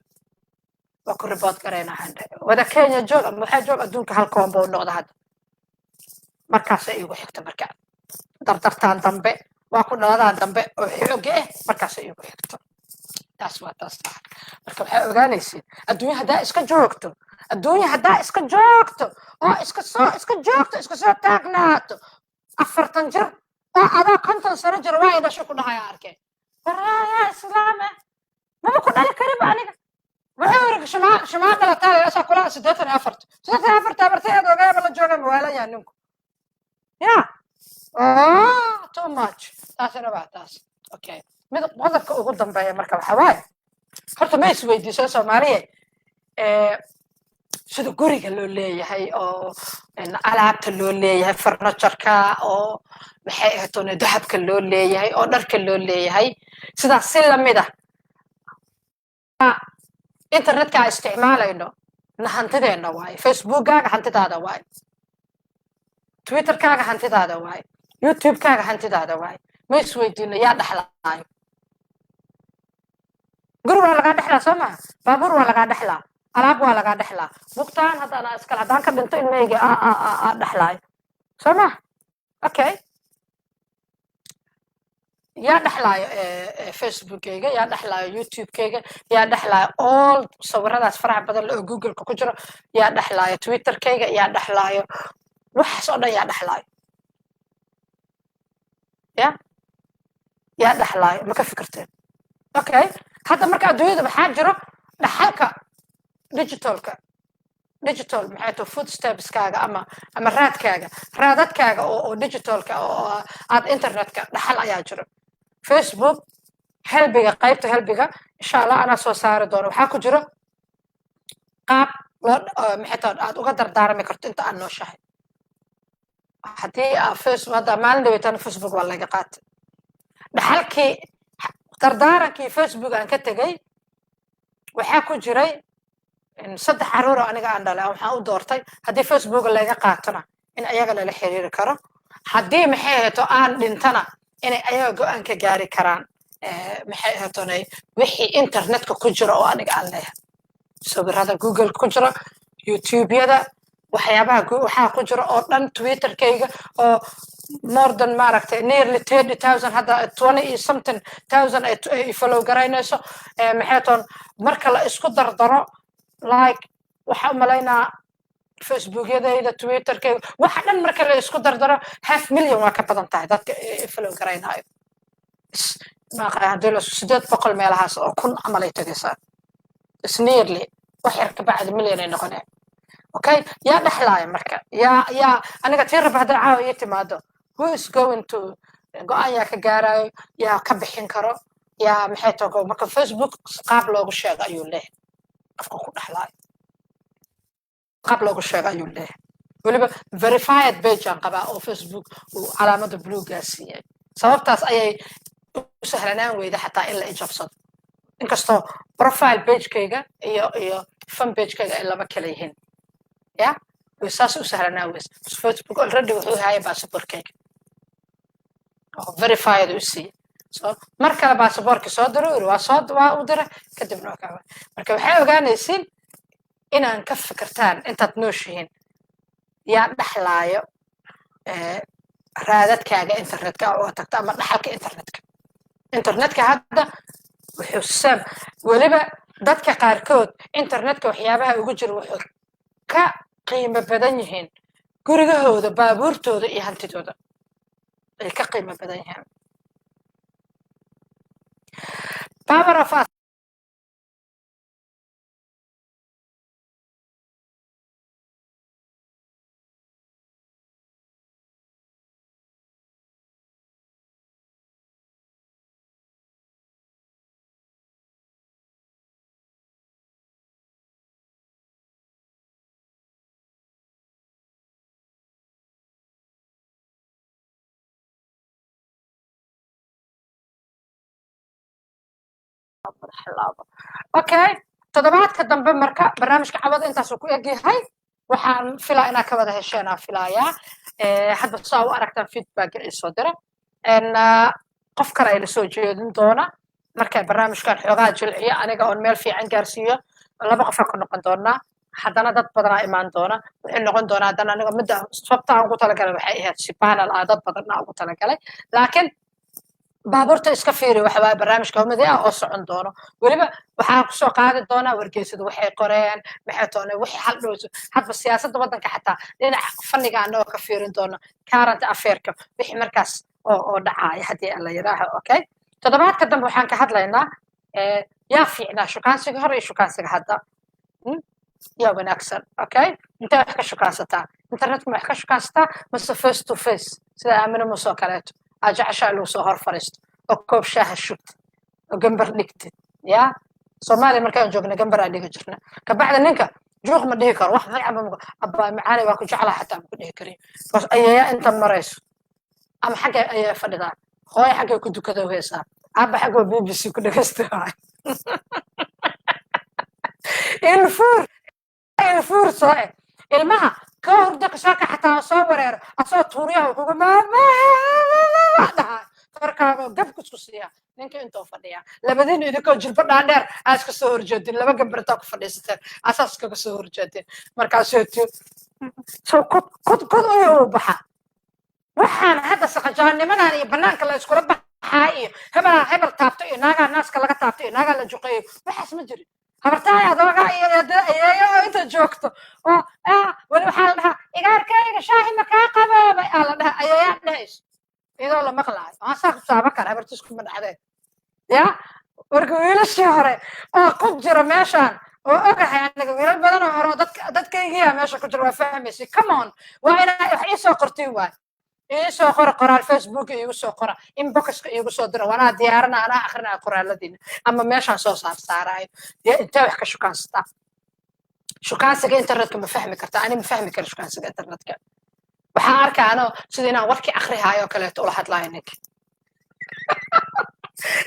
S1: waa ku report garaynaa handhe. Wada Kenya joog ama waxaa joog, adduunka hal koomba u noqda hadda. Markaasay iigu xigta, marka dardartaan dambe waa ku dhaladaan dambe oo xooga ah, markaasay iigu xigto. Taas waa taas. Marka waxaa ogaanaysiin, adduunya haddaa iska joogto, adduunya haddaa iska joogto oo iska joogto, iska soo taagnaato, 40 jir oo adaa 50 sano jir waa dhasho ku dhahaya arkeen. Waraayaa islaam ah, mama ku dhali kariba aniga. Wuxuu yiri, shimaa shimaa dhalataa asaa kula 84, 84 abartayeed ogaaba la jooga mawaalan ninku ya. Oh, too much. Taasina waa taas. Okay, mid qodobka ugu dambeeya marka waxa waaye, horta ma isweydiiso Soomaaliya sida guriga loo leeyahay oo alaabta loo leeyahay, furniture-ka oo maxay ahatoone, dahabka loo leeyahay oo dharka loo leeyahay, sidaas si lamid ah internetka aan isticmaalayno na hantideenna waaye. Facebookkaaga hantidaada waaye, Twitterkaaga hantidaada waaye, YouTubekaaga hantidaada waaye. Ma isweydiino yaa dhexlaayo? Guri waa lagaa dhexlaa, soo maha? Baabuur waa lagaa dhexlaa, alaab waa lagaa dhexlaa, bugtaan hadda anaa iskale, haddaan ka dhinto ilmahayga aa dhexlaayo, soo maha? Okay, yaa dhexlaayo Facebookkayga? Yaa dhexlaayo YouTubekayga? Yaa dhexlaayo all sawiradaas faraha badan oo Googleka ku jiro? Yaa dhexlaayo Twitterkayga? Yaa dhexlaayo waxaas oo dhan? Yaa dhexlaayo? Yaa dhexlaayo? Ma ka fikirteen? Okay, hadda marka adduunyada waxaa jiro dhaxalka digitalka, digital maxay tahay, footstepskaaga ama raadkaaga, raadadkaaga oo digitalka oo aad internetka dhaxal ayaa jiro. Facebook helbiga, qaybta helbiga, insha Allah anaa soo saari doono. Waxaa ku jiro qaab loo maxay tahay aad uga dardaarmi karto inta aad nooshahay. Haddii Facebook hadda maalin dhaweytana Facebook waa laga qaatay, dhaxalkii dardaarankii Facebook aan ka tegay waxaa ku jiray saddex caruur oo aniga aan dhalay. Waxaan u doortay haddii Facebook laga qaatona in ayaga lala xiriiri karo, haddii maxay ahayto aan dhintana inay ayaga go-aan ka gaari karaan maxay ahaytonay wixii internetka ku jira oo aniga aan leeyahay, sawirada Google ku jira, YouTubeyada, waxyaabaha waxaa ku jira oo dhan, Twitterkayga oo more than maaragtay nearly 30,000, hadda twenty iyo something thousand ay follow garaynayso, maxay toon, marka la isku dardaro, like waxaa u malaynaa Facebookyadayda, Twitterkayga, waxa dhan marka la isku dardaro, half million waa ka badan tahay dadka follow garaynaayo. Haddii la 800 meelahaas oo kun camal ay tegaysaa. Is nearly wax yar ka bacdi million ay noqoneen. Okay, yaa dhexlaaya marka? Yaa aniga tii raba hadday caawa ii timaado, who is going to go-aan yaa ka gaarayo? Yaa ka bixin karo? Yaa maxay tago? Marka Facebook qaab loogu sheego ayuu leeyahay qofka ku dhexlaayo, qaab loogu sheego ayuu leeyahay. Weliba verified page aan qabaa oo Facebook uu calaamada bluegaa siiyay. Sababtaas ayay Sahlanaan weyda xataa in la ijabsado, inkastoo profile pagekayga iyo fan pagekayga ay laba kala yihiin. Ya, way saas u sahlanaan weysa. Facebook already wuxuu hayay baasaboorkayga oo verified u siiyey. So mar kale baasaboorkii soo diro yiri, waa soo, waa u diray. Kadibna waa kaa. Marka waxay ogaanaysiin inaan ka fikirtaan intaad nooshihiin yaa dhaxlaayo raadadkaaga internetka oo tagta ama dhaxalka internetka. Internetka hadda wuxuu sam weliba dadka qaarkood internetka waxyaabaha ugu jira wuxuu ka qiimo badan yihiin gurigahooda, baabuurtooda iyo hantidooda ay ka qiimo badan yihiin. Power of laabo. Okay, toddobaadka dambe marka barnaamijka cawada intaasuu ku egyahay. Waxaan filaa inaad ka wada hesheen aan filayaa. Hadda saa u aragtaan feedback ii soo dira. Qof kale ay la soo jeedin doona marka barnaamijkan xoogaa jilciyo aniga oon meel fiican gaarsiiyo. Laba qof ku noqon doonaa, haddana dad badanaa imaan doona. Wuxuu noqon doonaa haddana aniga midda sababta aan ugu talagalay waxay ahayd si panel ah, dad badan aan ugu talagalay, laakiin baabuurta iska fiiri. Waxa waaye barnaamijka humadi ah oo socon doono. Weliba waxaan kusoo qaadi doonaa wargeysadu waxay qoreen, maxay toone, wixii hal dhowso hadba siyaasadda waddanka, xataa dhinaca fanniga anagoo ka fiirin doono current affairka, wixii markaas oo dhacaaya haddii la yidhaaho. Okay, toddobaadka dambe waxaan ka hadlaynaa yaa fiicnaa, shukaansiga hore iyo shukaansiga hadda, yaa wanaagsan. Okay, intee wax ka shukaansataa? Internetka ma wax ka shukaansataa mase face to face, sida Aamino Muuse oo kaleeto aa jeceshaa lagu soo hor fariisto oo koob shaaha shubtid oo gambar dhigtid? Ya, Soomaaliya markaan joogna gambar aa dhigi jirna. Kabacdi ninka juuq ma dhihi karo, wax magacba abbaa macaani waa ku jeclaa xataa ma ku dhihi kariyo, because ayeeya inta marayso ama xagga ayaa fadhidaa, hooyo xaggay ku dukada heesaa, aabba xaggoo BBC ku dhegaysta. Ilfuur ilfuur soo eh ilmaha ka hurda kasoo ka xataa soo wareero asoo tuuryaha kuga dhahaa korkaaga gabka isku siiya ninka intuu fadhiyaa. Labadiina idinkoo jilbo dhaadheer aa iska soo horjeedin, laba gambartaa ku fadhiisateen, asaas iskaga soo horjeedin. Markaasuu soo kod kod kod u baxa. Waxaan hadda saqajaanimadan iyo banaanka la iskula baxaa iyo hebelaa hebel taabto iyo naagaa naaska laga taabto iyo naagaa la juqeeyo, waxaas ma jirin. Habartahay adooga iyo ayeeyo oo inta joogto oo weli waxaa la dhahaa igaarkayga shaahi ma kaa qaboobay aa la dhahaa, ayeeyaa dhehayso iyadoo la maqlaayo. Waa saa ku taaban kara habartiis kuma dhacdeen. Ya, marka wiilashii hore oo ku jira meeshaan oo ogahay aniga wiilal badan oo hore oo dadka dadkaygiya meesha ku jira waa fahmaysa. Come on, waa inaa wax ii soo qortiin, waay ii soo qora qoraal, Facebook iigu soo qora, inboxka iigu soo dira. Wanaa diyaarana, anaa akrinaya qoraaladiina ama meeshaan soo saar saaraayo. Dee intee wax ka shukaansataa? Shukaansiga internetka ma fahmi karta? Ani ma fahmi kara shukaansiga internetka. Waxaan arkaa anoo sida inaan warkii akrihaayo oo kaleeto ula hadlaayo ninka,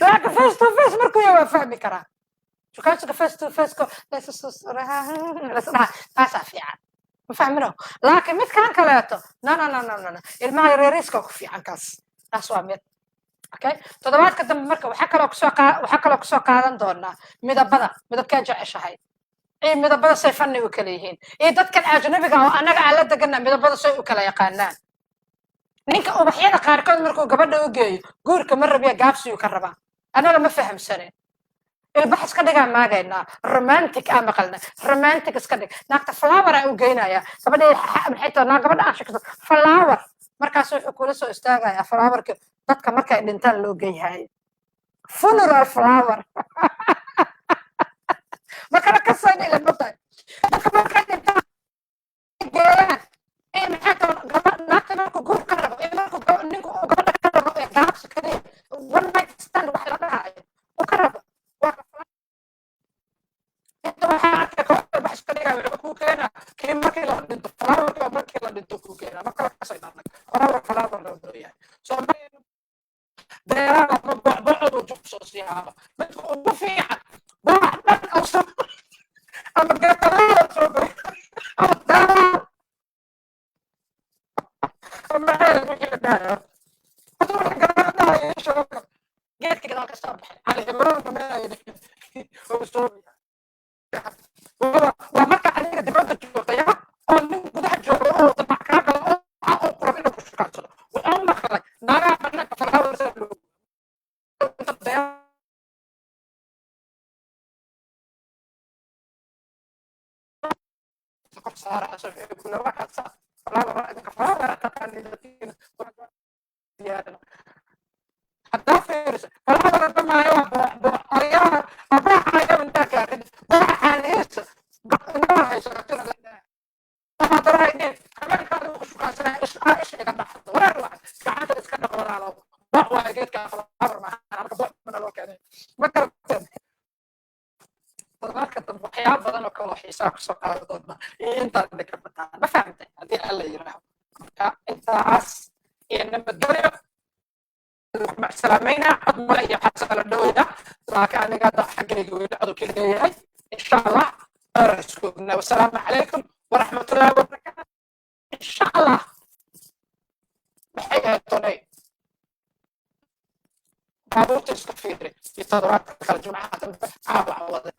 S1: laakiin face to face markuu yahay waa fahmi karaa. Shukaansiga face to face ko lasdhaha taasaa fiican, ma fahmino? Laakiin midkan kaleeto, no, no, no, no, no, no. Ilmaha yaryariiska ku fiican kaas. Taas waa mid. Okay, toddobaadka dambe marka waxaa kaloo kusoo qaadan doonaa midabada. Midabkee jeceshahay iyo midabada say fanni u kala yihiin iyo dadkan ajnabiga oo annaga aan la degana midabada say u kala yaqaanaan. Ninka ubaxyada qaarkood markuu gabadha u geeyo guurka ma rabiya, gaabsiyuu ka rabaa. Annaga ma fahamsanin. Ilbax iska dhigaa maagaynaa, romantic aa maqalna, romantic iska dhig. Naagta flower aa u geynaya gabadha, maxay tahay naag gabadha aan sheegto flower. Markaas wuxuu kula soo istaagayaa flowerka dadka markay dhintaan loo geeyhayo, funeral flower. Ma kala kasayna ila ma tahay dadka markay dhintaan geeyaan ee maxay tahay gabadha naagta markuu guur ka rabo ee markuu ninku uu gabadha ka rabo ee gaabsi kaliya, one night stand wax la dhahayo uu ka rabo. Inta waxaa arkay koox wax iska dhigaya, wuxuu kuu keenaa kii markii la dhinto flowerka, markii la dhinto kuu keenaa. Ma kala kasayna annaga flower flower loo dooyahay. Soomaaliya beeraha ama bocboco Maxay wixii la dhahayo hadda waxa gabadhaha iyo sheego geedka gadaal ka soo baxay Cali Cimraan meelay soo. Waa marka adiga dibadda joogtaya oo nin gudaha jooga oo damac kaa galo oo uu rabo inuu ku shukaansado. Wuxuu maqlay naagaha banaanka flower loo inta beer kor saara asoo kula waxaasa flower idinka flower taqaanid diyaarina haddaa fiiriso flower dhamaayo. Waa boox boox aryaha booxaya intaa gaarin booxaaniisa inaa hayso habeenkaada ku shukaansanaya isha iga dhaxdo wareer waa gacanta iska dhaq walaalo. Boox waayo geedka flower maaha. Marka boox mana loo keenay ma garateen. Toddobaadka dambe waxyaaba badan oo kaloo xiisaa kusoo qaadan doona iyo intaan idinka bataan ma fahamtay haddii Alla yiraaho. Marka intaas iyo nabadgelyo macsalaamayna. Cod male iyo waxaasa la dhowaya, laakiin aniga hadda xaggayga weli codowkii leeyahay. Insha Allah isku ogna. Wasalaamu calaykum waraxmatullahi wabarakaatu. Insha Allah maxay ahayd tonay baabuurta iska fiiri iyo toddobaadka kale Jumcaha dambe caawa wada.